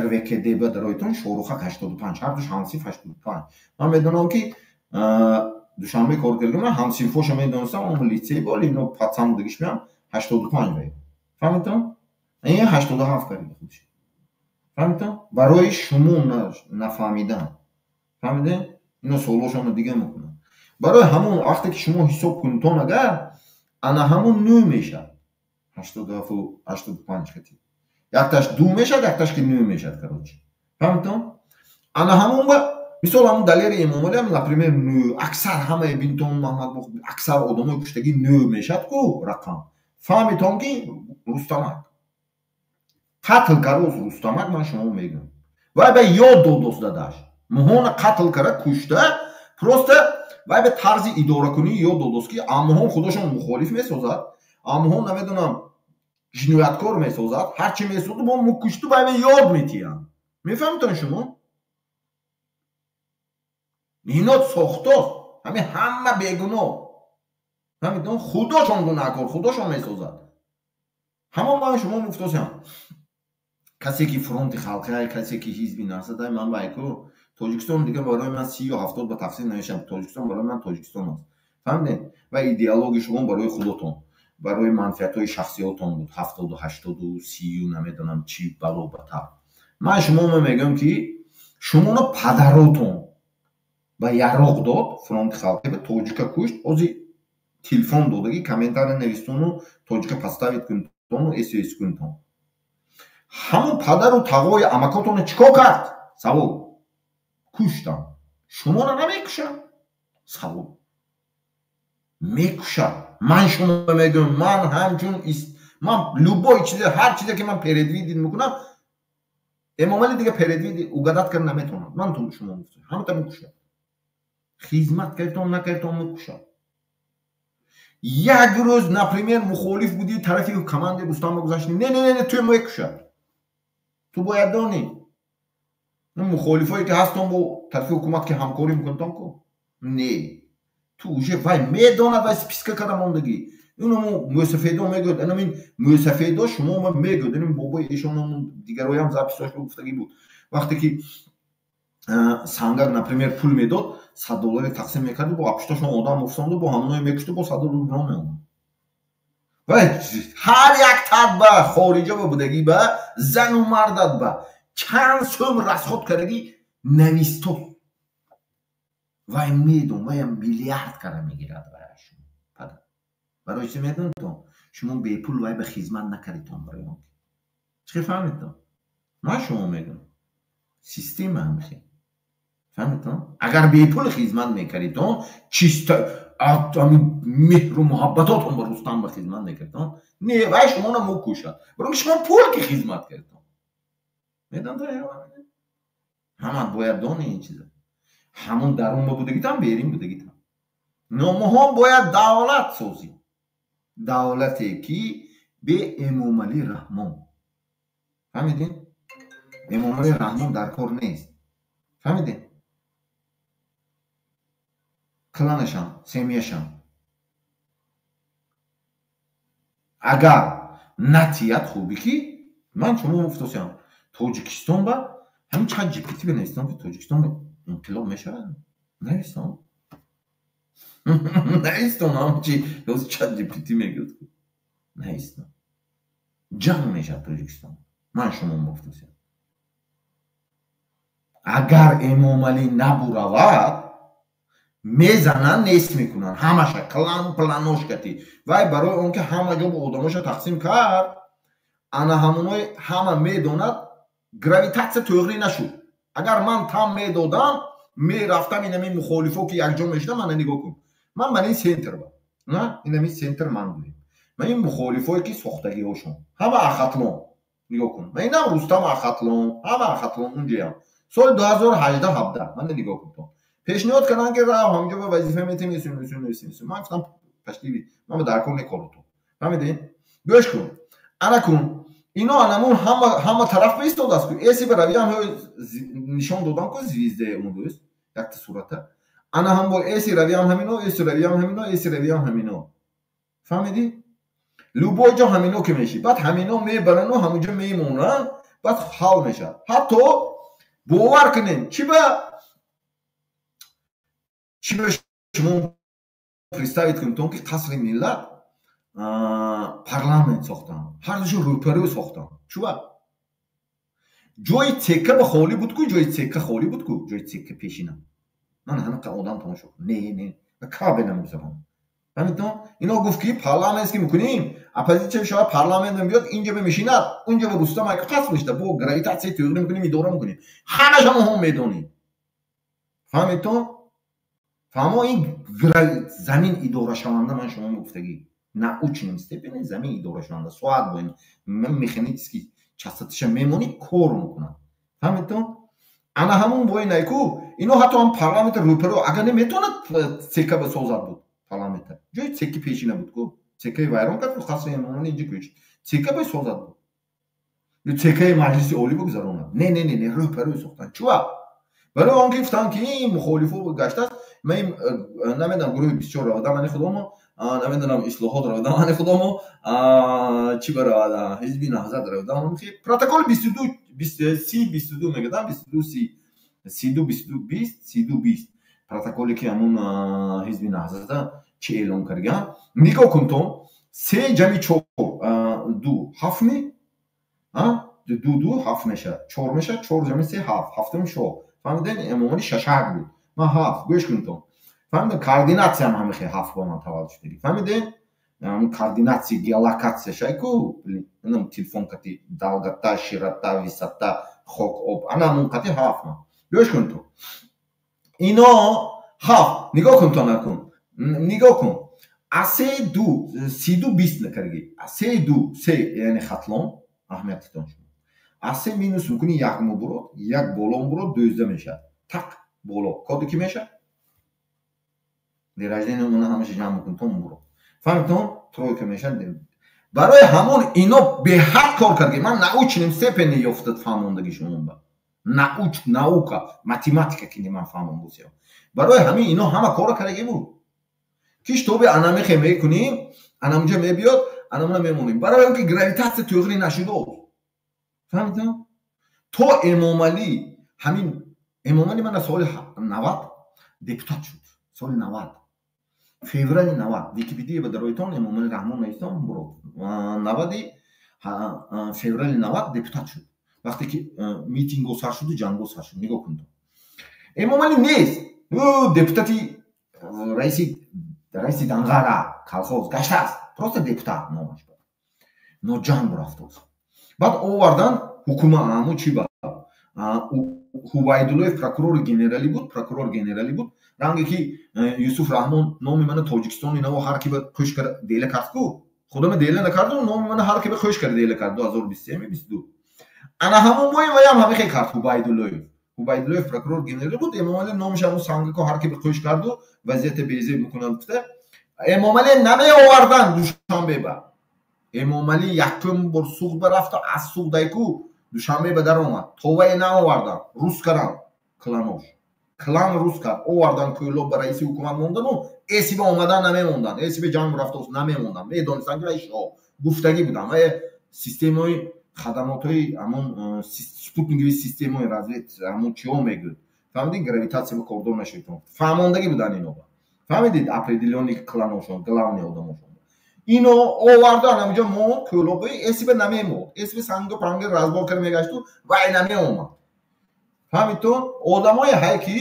РВКД ба дароитон Шоҳрухак 85, ҳардуш ҳамсинф 85. Ман медонам ки Душанбе кор кардагим, ман ҳамсинфоша медонистам, он литсей боли ино пацан будагиш меам 85 вай. Фаҳмидтон? Ин 87 карда худш. Фаҳмидтон? Барои шумо нафаҳмидан. Фаҳмидед? Ино суолошонро дига мекунанд. Барои ҳамон вақте ки шумо ҳисоб кунтон агар, ана ҳамон нӯ мешавад. 87 85 кати. Якташ ду мешавад, якташ ки нӯ мешавад, короче. Фаҳмидтон? Ана ҳамон ба мисол ҳамон Далери Эмомалӣ ҳам, например, нӯ, аксар ҳамаи бинтон Маҳмад, аксар одамои куштагӣ нӯ мешавад ку рақам. Фаҳмитон ки Рустамак қатл кард, Рустамак, ман шумо мегӯям. Вай ба ёд додост дадаш. Муҳона қатл карда кушта, просто вай ба тарзи идоракунӣ ёд додост ки аммуҳон худошон мухолиф месозад, аммуҳон намедонам ҷинояткор месозад, ҳарчи месозад бо мукушту вай ба ёд метиҳанд. Мефаҳмитон шумо? Ино сохтост. Ҳамин ҳама бегуноҳ. Фаҳмидон? Худошон гунаҳкор, худошон месозад. Ҳамон ман шумо муфтосиам. Касе ки фронти халқия, касе ки ҳизби Наҳзат, ман байку Тоҷикистон дига барои ман 30 ё 70 ба тақсим намешавад. Тоҷикистон барои ман Тоҷикистон аст. Фаҳмидед? Ва идеологияи шумо барои худотон, барои манфиатҳои шахсиётон буд. 70-у 80-у 30-ю намедонам чӣ бало батар. Ман шумо мегӯям ки шумоно падаротон ба яроқ дод, фронти халқӣ ба тоҷика кушт. Ҳозир телефон додагӣ комментария навистону тоҷика подставить кунтону СС кунтон. Ҳамон падару тағои амакотонро чӣ кор кард? Савол. Куштам. Шуморо намекушад? Савол. Мекушад. Ман шумо мегӯям, ман ҳамчун Ман любой чизе, ҳар чизе ки ман предвидить мекунам, Эмомалӣ дига предвидить угадать карда наметавонад. Ман ту шумо гуфтам, ҳамата мекушад. Хизмат кардтон, накардтон, мекушад. Як рӯз, например, мухолиф будӣ, тарафи командаи Рустам гузаштӣ, не, не, не, туя мекушад. Ту бояд донӣ, мухолифое ки ҳастон, бо тарафи ҳукумат ки ҳамкорӣ мекунтон ку, не, ту уже вай медонад, вай списка карда мондагӣ. Иному мӯсафедо мегӯяд, инамин мӯсафедо шумо мегӯяд, инам бобои эшон, дигароям записош гуфтагӣ буд. Вақте ки Сангак, например, пул медод, 100 доллари тақсим мекарду, бо апушташон одам муфсонду, бо ҳамоное мекушту, бо 100 доллар биро меомад. Вай ҳар як тад ба хориҷа ба будагӣ, ба зану мардат ба чанд сӯм расход кардагӣ нависто. Вай медон, ваям миллиард кара мегирад. Вай барои чӣ медонитон? Шумо бепул вай ба хизмат накардитон. Барои он чӣ фаҳмидтон? Ман шумо мегӯям, система ҳамхе, фаҳмидтон? Агар бепул хизмат мекардитон, чисто меҳру муҳаббатотон ба Рустам ба хизмат мекардитон, не, вай шуморо мукушад, барои шумо пул ки хизмат кардитон. Медонтон, ҳамат бояд дони ин чиза. Ҳамун дарун ба будагитам, берин будагитам. Номоҳон бояд давлат созӣ, давлате ки бе Эмомалӣ Раҳмон. Фаҳмидин? Эмомалӣ Раҳмон дар кор нест, фаҳмидин? Кланашам, семьяшам агар натият, хубӣ ки ман шумо гуфтосиям, Тоҷикистон ба ҳамин чақадр ҷипити бинависам, ки Тоҷикистон инқилоб мешавад, нависам, навистон. Ҳамчи чат ҷипити мегӯяд, навистон, ҷанг мешавад Тоҷикистон. Ман шумо гуфтосиям, агар Эмомалӣ набуравад, мезананд, нест мекунанд ҳамаша, клан планошкати вай. Барои он ки ҳама ҷо бо одамоша тақсим кард, ана ҳамонои ҳама медонад, гравитатсия тӯғрӣ нашуд. Агар ман там медодам, мерафтам, инами мухолифо ки якҷо мешудам. Мана нигоҳ кун, ман ман ин центр ба инами центр ман гӯем, ман ин мухолифое ки сохтагиҳошон ҳама Ахатлон, нигоҳ кун, ман инам Рустам Ахатлон, ҳама Ахатлон. Унҷоям соли 2018-17, мана нигоҳ кун, пешниҳод карданд, ки рав ҳаминҷо ба вазифа метем. Ман гуфтам: пошли, ман дар кор некорутон. Фаҳмидед? Гӯш кун, ана кун, ино анамун ҳама тараф биистодааст ку. Эси ба равиям нишон додам ку, звездаи он рӯз якта сурата. Ана ҳам бо эси равиям ҳамино, эси равиям ҳамино, эси равиям ҳамино. Фаҳмидӣ? Любой ҷо ҳамино ки мешӣ, баъд ҳамино мебарану ҳаминҷо мемонанд, баъд ҳал мешавад. Ҳатто бовар кунед, чӣ ба чӣ ба шумо представить кунедтон, ки Қасри Миллат парламент сохтанд, ҳардушо рӯпарӯ сохтанд. Чуба ҷои цека ба холӣ буд ку, ҷои цека холӣ буд ку, ҷои цека пешина. Ман ҳамақа одам тамошо, не, не, кабе намегузарам. Фаҳмидтон? Ино гуфт, ки парламент ки мекунем, оппозитсия шавад, парламент мебиёд, инҷа мешинад, унҷа ба Рустам қаср мешида, бо гравитатсияи тӯғрӣ мекунем, идора мекунем, ҳамаша моҳо медонем. Фаҳмидтон? Фаҳмо, ин замин идорашаванда, ман шумо гуфтагӣ, научном степени замин идорашаванда, соат бо механически частоташа мемонӣ, кор мекунад. Фаҳмидтон? Ана ҳамун бо инайку ино ҳатто ҳам парламент рӯпаро агар неметавонад, цека созад буд парламента. Ҷои цеки пешина буд ку, цекаи вайрон кард, қасри Эмомалӣ инҷа кӯчид, цека бо созад буд, цекаи Маҷлиси Олӣ бигузаронад. Не, не, не, не, рӯпарӯ сохтанд. Чуба? Барои он ки гуфтанд, ки ин мухолифо гаштааст. Ман намедонам, гурӯҳи 24 равада, мани худомо, намедонам, Ислоҳот равада, мани худомо, чӣ баравада, Ҳизби Наҳзат равада. Протоколи 22 30 22 мегӯдам, 22 30 32 22 20 32 20, протоколе ки ҳамун Ҳизби Наҳзата чӣ эълон кардган. Нигоҳ кун, то се ҷамъи чор ду ҳафт ми ду ду ҳафт мешавад, чор мешавад, чор ҷамъи се ҳафт, ҳафтум шоҳ. Фаҳмиден? Эмомалӣ шашак буд, ман ҳафт. Гӯш кун, то фаҳмиден, координатсиям ҳамихе ҳафт ба ман таваллуд шудагӣ. Фаҳмиден? Координатсия, геолокатсия шайку, телефон кати долгота, широта, высота, хок, об, ана ҳамун қати ҳафт ман. Гӯш кун, ту ино ҳафт. Нигоҳ кун, то накун, нигоҳ кун. А се ду сиду бист накарги, се ду се, яъне Хатлон, аҳамиятитон шумо. А се минус мекунӣ, як мубурод, як боло мубурод, 12 мешавад. Так боло коди ки мешавад? День рождения мона ҳамаша ҷамъ мекунӣ, то мубурод. Фаҳмитон? Тройка мешавад. Барои ҳамон ино беҳад кор кард. Ман научным степени ёфтад фаҳмондаги шумо ба. Наука, математика ки ман фаҳмон бусиям. Барои ҳамин ино ҳама кора кардаги буд. Ки шитоби анамихе мекунем, анамунҷа мебиёд, анамуна мемонем. Барои он ки гравитатсия тӯғри нашудааст. Фаҳмидам? То Эмомалӣ, ҳамин Эмомалӣ мана соли 90 депутат шуд. Соли 90. Феврали 90. Википедия ба дароитон Эмомалӣ Раҳмон навистон бурод. 90 феврали 90 депутат шуд. Вақте ки митингҳо сар шуду ҷангҳо сар шуд. Нигоҳ кунед. Эмомалӣ нест. Ӯ депутати раиси Данғара колхоз гаштааст. Просто депутат номаш буд. Но ҷанг рафтааст. Баъд овардан ҳукума ҳамун чӣ ба Ҳувайдуллоев прокурори генералӣ буд, прокурор генералӣ буд. Ранге ки Юсуф Раҳмон номи мана Тоҷикистон инаво ҳар ки ба қӯш карда дела кард ку. Худама дела накарду, номи мана ҳар ки ба қӯш карда дела кард 2023 22. Ана ҳамон мои ваям ҳамин хел кард Ҳубайдуллоев. Ҳубайдуллоев прокурор генералӣ буд, Эмомалӣ номаш ҳамун сангако ҳар ки ба қӯш карду вазъията безеб мекунанд гуфта. Эмомалӣ намеовардан Душанбе ба. Эмомалӣ якум бор Суғд ба рафта, аз Суғдайку Душанбе ба даромад. То вай наовардан, рус кардан кланош. Клан рус кард, овардан Кӯлоб ба раиси ҳукумат мондану эсиба омадан намемондан. Эсиба ҷанг рафтааст намемондан. Медонистанд ки вай шоҳ гуфтагӣ буданд. Вай системаи хадамотҳои ҳамон спутникови системаи развед ҳамон чиҳо мегӯяд. Фаҳмидед, гравитатсия ба кордор нашуд. Фаҳмондагӣ буданд ино. Фаҳмидед, определённый кланошон, главный одамошон. Ино овардан ҳаминҷо мо Кӯлобӣ эсиба намемод. Эсиба сангу панги разбор карда мегашту вай намеомад. Фаҳмидтон? Одамое ҳай ки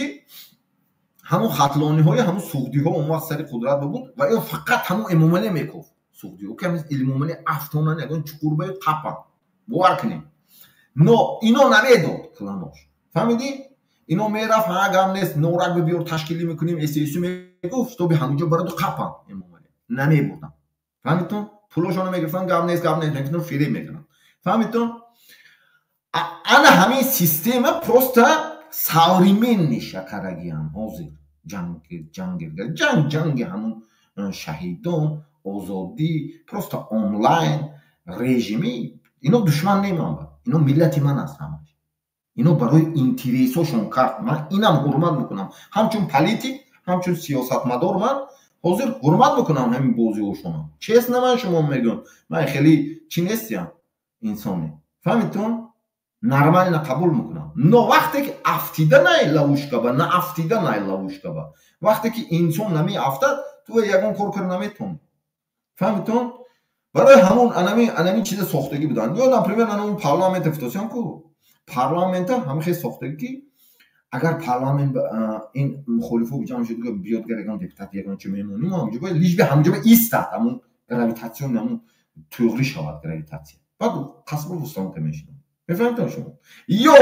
ҳамун хатлониҳои ҳамун суғдиҳо он вақт сари қудрат буд ва ё фақат ҳамун Эмомалӣ мекофт. Суғдиҳо ки ҳамин Эмомалӣ афтонан ягон чуқурбаю қапан. Бовар кунед. Но ино намедод кланош. Фаҳмидӣ? Ино мерафт, ҳа гам нест, норак биёр ташкилӣ мекунем, эсэсу мегуфт, шитоби ҳамунҷо бараду қапан Эмомалӣ. Намебурдан. Фаҳмидтон? Пулошонро мегирифтан, гап нест, гап нест, мегуфтан, фиреб мекунанд. Фаҳмидтон? Ана ҳамин система просто современный шакарагиам ҳозир. Ҷанг, ҷанг, ҷанг, ҷанги ҳамун шаҳидон, озодӣ, просто онлайн режими. Ино душман неман, ино миллати ман аст ҳамаш. Ино барои интересошон кард. Ман инам ҳурмат мекунам. Ҳамчун политик, ҳамчун сиёсатмадор ман ҳозир ҳурмат мекунам ҳамин бозиҳошонам. Честно ман шумо мегӯям, ман хеле чӣ нестиям инсоне. Фаҳмидтон? Нормально қабул мекунам. Но вақте ки афтида най ловушка ба, на афтида най ловушка ба. Вақте ки инсон намеафтад, ту ягон кор карда наметавонӣ. Фаҳмидтон? Барои ҳамон анами чиза сохтагӣ буданд. Ё например анамун парламент футосиям ку. Парламента ҳама хел сохтагӣ ки агар парламент ин мухолифо ҷамъ шуд, биёд гар ягон депутат ягон чи мемонем, ҳамҷо ба лишь бы ҳамҷо ба истад, ҳамун гравитатсион ҳамун тӯғрӣ шавад гравитатсия. Баъд қасбу Рустам ка мешинад. Мефаҳмидтон шумо? Ё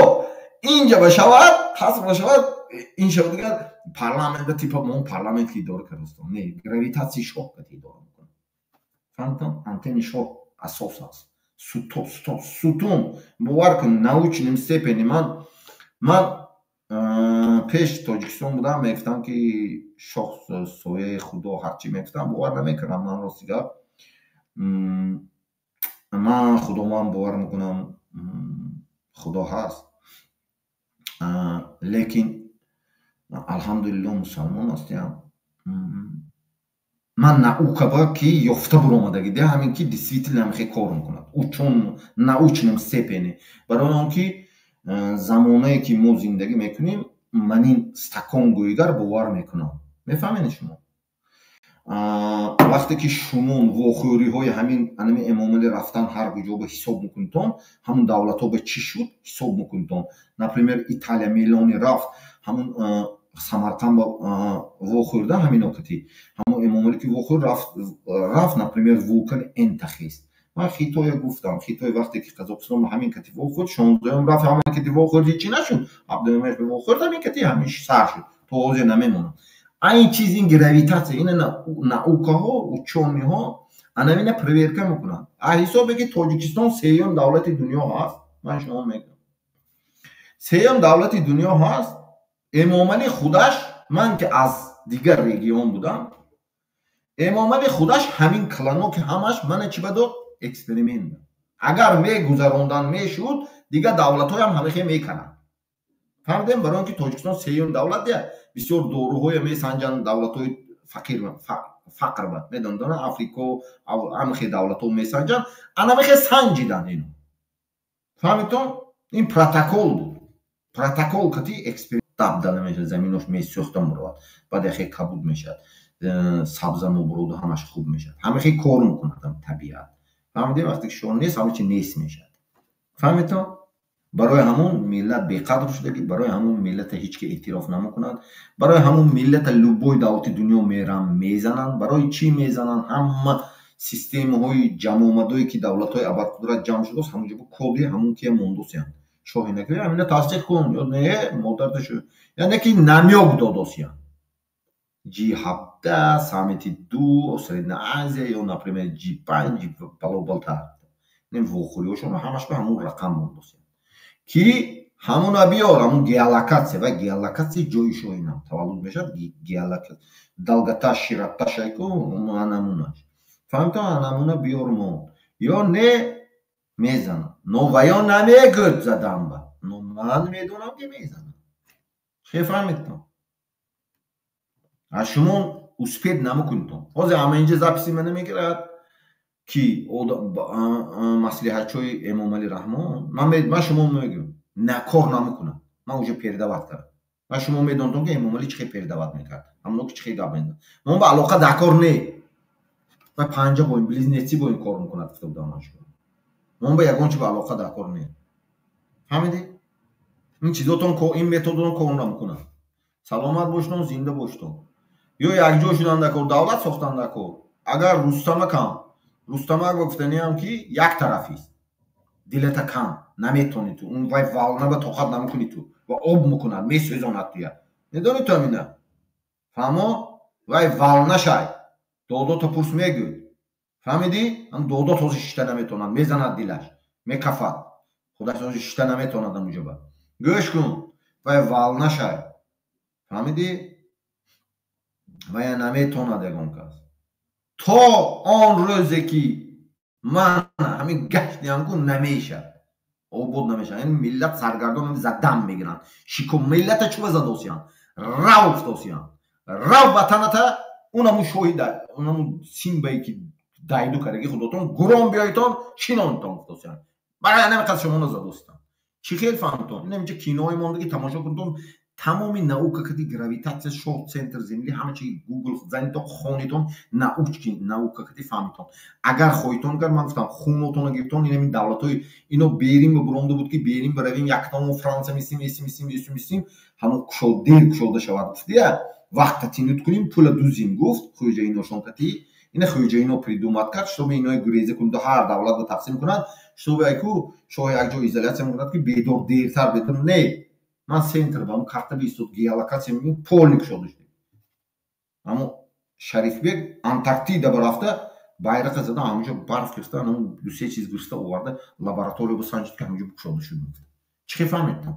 инҷа ба шавад, қасб ба шавад, ин шавад дигар парламент типа мо парламент ки идора кардастон. Не, гравитатсияи шоҳ ка идора мекунад. Фаҳмидтон? Антенни шоҳ асос аст. Сутун, бовар кун, научным степени ман пеш Тоҷикистон будам, мегуфтам ки шоҳ сояи худо, ҳарчи мегуфтам, бовар намекардам. Ман рости гап, ман худованд бовар мекунам, худо ҳаст, лекин алҳамдулилло мусалмон ҳастиям. Ман наука ба ки ёфта буромадагӣ де ҳамин ки действительно ҳамин кор мекунад учун научном степени. Барои он ки замонае ки мо зиндагӣ мекунем, ман ин стакон гӯйгар бовар мекунам. Мефаҳмед шумо? Вақте ки шумо вохӯриҳои ҳамин анами Эмомалӣ рафтан ҳар куҷо ба ҳисоб мекунитон, ҳамун давлатҳо ба чӣ шуд ҳисоб мекунитон. Например, Италия Мелони рафт, ҳамун Самарқанд ба вохӯрда ҳамин окати. Ҳамун Эмомалӣ ки вохӯрд рафт, например, вулкани Энтахист. Ман Хитоя гуфтам, Хитой вақте ки Қазоқистон ба ҳамин кати вохӯрд, 16-ум рафт, ҳамин кати вохӯрд, ҳечи нашуд. 17-умаш ба вохӯрд, ҳамин кати ҳамин сар шуд. То ҳозир намемонад. Ин чиз, ин гравитация, ина наукаҳо, учёныйҳо анамина проверка мекунанд. А ҳисобе ки Тоҷикистон сеюм давлати дунё ҳаст, ман шумо мегӯям, сеюм давлати дунё ҳаст. Эмомалӣ худаш, ман ки аз дигар регион будам, Эмомалӣ худаш ҳамин клано ки ҳамаш мана чӣ ба дод эксперимент. Агар мегузарондан мешуд, дигар давлатҳоям ҳамихе мекарданд. Фаҳмидем? Барои он ки Тоҷикистон сеюм давлат, я бисёр доруҳое месанҷанд давлатҳои фақир, фақр ба медонам, Африко, ҳамихе давлатҳо месанҷанд, анамихе санҷиданд ино. Фаҳмидтон? Ин протокол буд, протокол кати эксперимент. Дабда намешавад, заминош месӯхта муравад, баъд яхе кабуд мешавад, сабза мубуроду ҳамаш хуб мешавад. Ҳамихе кор мекунад табиат. Фаҳмидем? Вақте ки шор нест, ҳама чи нест мешавад. Фаҳмидтон? Барои ҳамун миллат беқадр шудагӣ, барои ҳамун миллата ҳеҷ ки эътироф намекунад, барои ҳамун миллата любой давлати дунё мерам мезананд. Барои чӣ мезананд? Ҳама системаҳои ҷамъомадое ки давлатҳои абарқудрат ҷамъ шудааст, ҳамонҷо коди ҳамун кия мондосиянд. Шоҳи накӣ ҳамина тасдиқ кун ё не, модардашу, яъне ки намёк додосиянд. Ҷи 17, саммити ду, Средняя Азия ё, например, Ҷи 5, ҷи балобалтар, вохӯриҳошон ҳамаш ба ҳамун рақам мондосиянд, ки ҳамуна биёр, ҳамун геолокация ва геолокатсияи ҷои шоҳинам таваллуд мешавад, геолокатсия долгота, широта шайку анамунаш. Фаҳмидтон? Анамуна биёр мо ё не, мезанам. Но ваё намегӯд заданба, но ман медонам, ки мезанам. Хе, фаҳмидтон? А шумо успеть намекунедтон. Ҳозир ҳама инҷа записи ма намегирад, ки маслиҳатчои Эмомалӣ Раҳмон. Ман шумо мегӯям, на кор намекунам, ман уже передавать кардам. Ман шумо медонтон, ки Эмомалӣ чӣ хел передавать мекард, ҳамоно ки чӣ хел гап мезанад. Ман ба алоқа дар кор не, ва панҷа бо ин близнецы бо ин кор мекунад, гуфта будам ман шумо. Ман ба ягон чи ба алоқа дар кор не. Фаҳмидӣ? Ин чизотон, ин методотон кор намекунад. Саломат боштон, зинда боштон. Ё якҷо шудан дар кор, давлат сохтан дар кор. Агар Рустамакам, Рустамак ба гуфтаниам, ки як тарафист, дилата кам наметонӣ ту, он вай волна ба тоқат намекунӣ ту ва об мекунад, месӯзонад туя. Медонӣ ту амина? Фаҳмо? Вай волна шай, додото пурс, мегӯй. Фаҳмидӣ? Ҳам додот ҳозир шишта наметонад, мезанад, дилаш мекафад, худаш ҳозир шишта наметонад амуҷоба. Гӯш кун, вай волна шай, фаҳмидӣ? Вая наметонад ягон кас то он рӯзе ки ман ҳамин гаштиам ку, намешад, обод намешад. Ин миллат саргардон задам мегиранд. Шико миллата чӯба задосиянд, рав гуфтосиянд, рав ватаната, унаму шоҳи, унаму симбае ки дайду кардаги худотон, гурон биёитон, шинонтон гуфтосиянд. Барои анаме қад шумоно задостанд. Чӣ хел фаҳмтон? Ин инҷа кинои мондаги тамошо кунтон, тамоми наука кади гравитация, шоҳ, центр земли, ҳама чи Гугл занитон, хонитон, научки наука кади фаҳмитон. Агар хоҳитон, гар ман гуфтам, хунотона гирифтон, инами давлатҳои ино берин ба буромда буд, ки берин баравем, яктамо Франса мисим, эсим мисим, эсим мисим, ҳамон кушод, дер кушода шавад гуфтия, вақта тинут кунем, пула дузим, гуфт хӯҷаиношон кати. Ина хӯҷаино придумать кард, чтобы инои гуреза кунду ҳар давлат ба тақсим кунад, чтобы айку шоҳ якҷо изоляция мекунад, ки бедор дертар бедор не. Ман центр ба карта бистод, геолокатсия мебинем, полный кушода шуд. Амо Шарифбек Антарктида барафта, байрақа зада, ҳамонҷо барф гирифта, ҳамон дусе чиз гирифта оварда, лаборатория бисанҷид, ки ҳамонҷо кушода шуд. Чӣ хел фаҳмидтон?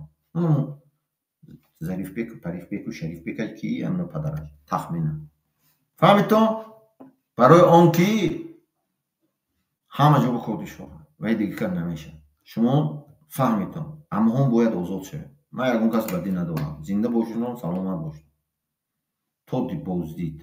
Зарифбеку, Парифбеку, Шарифбека ки ҳамно падараш тахминан. Фаҳмидтон? Барои он ки ҳама ҷо ба коди шоҳ вай дигар кар намешавад. Шумо фаҳмидтон? Амоҳон бояд озод шавед. Ман ягон кас бадӣ надорам. Зинда бошедон, саломат бошед. То боздид.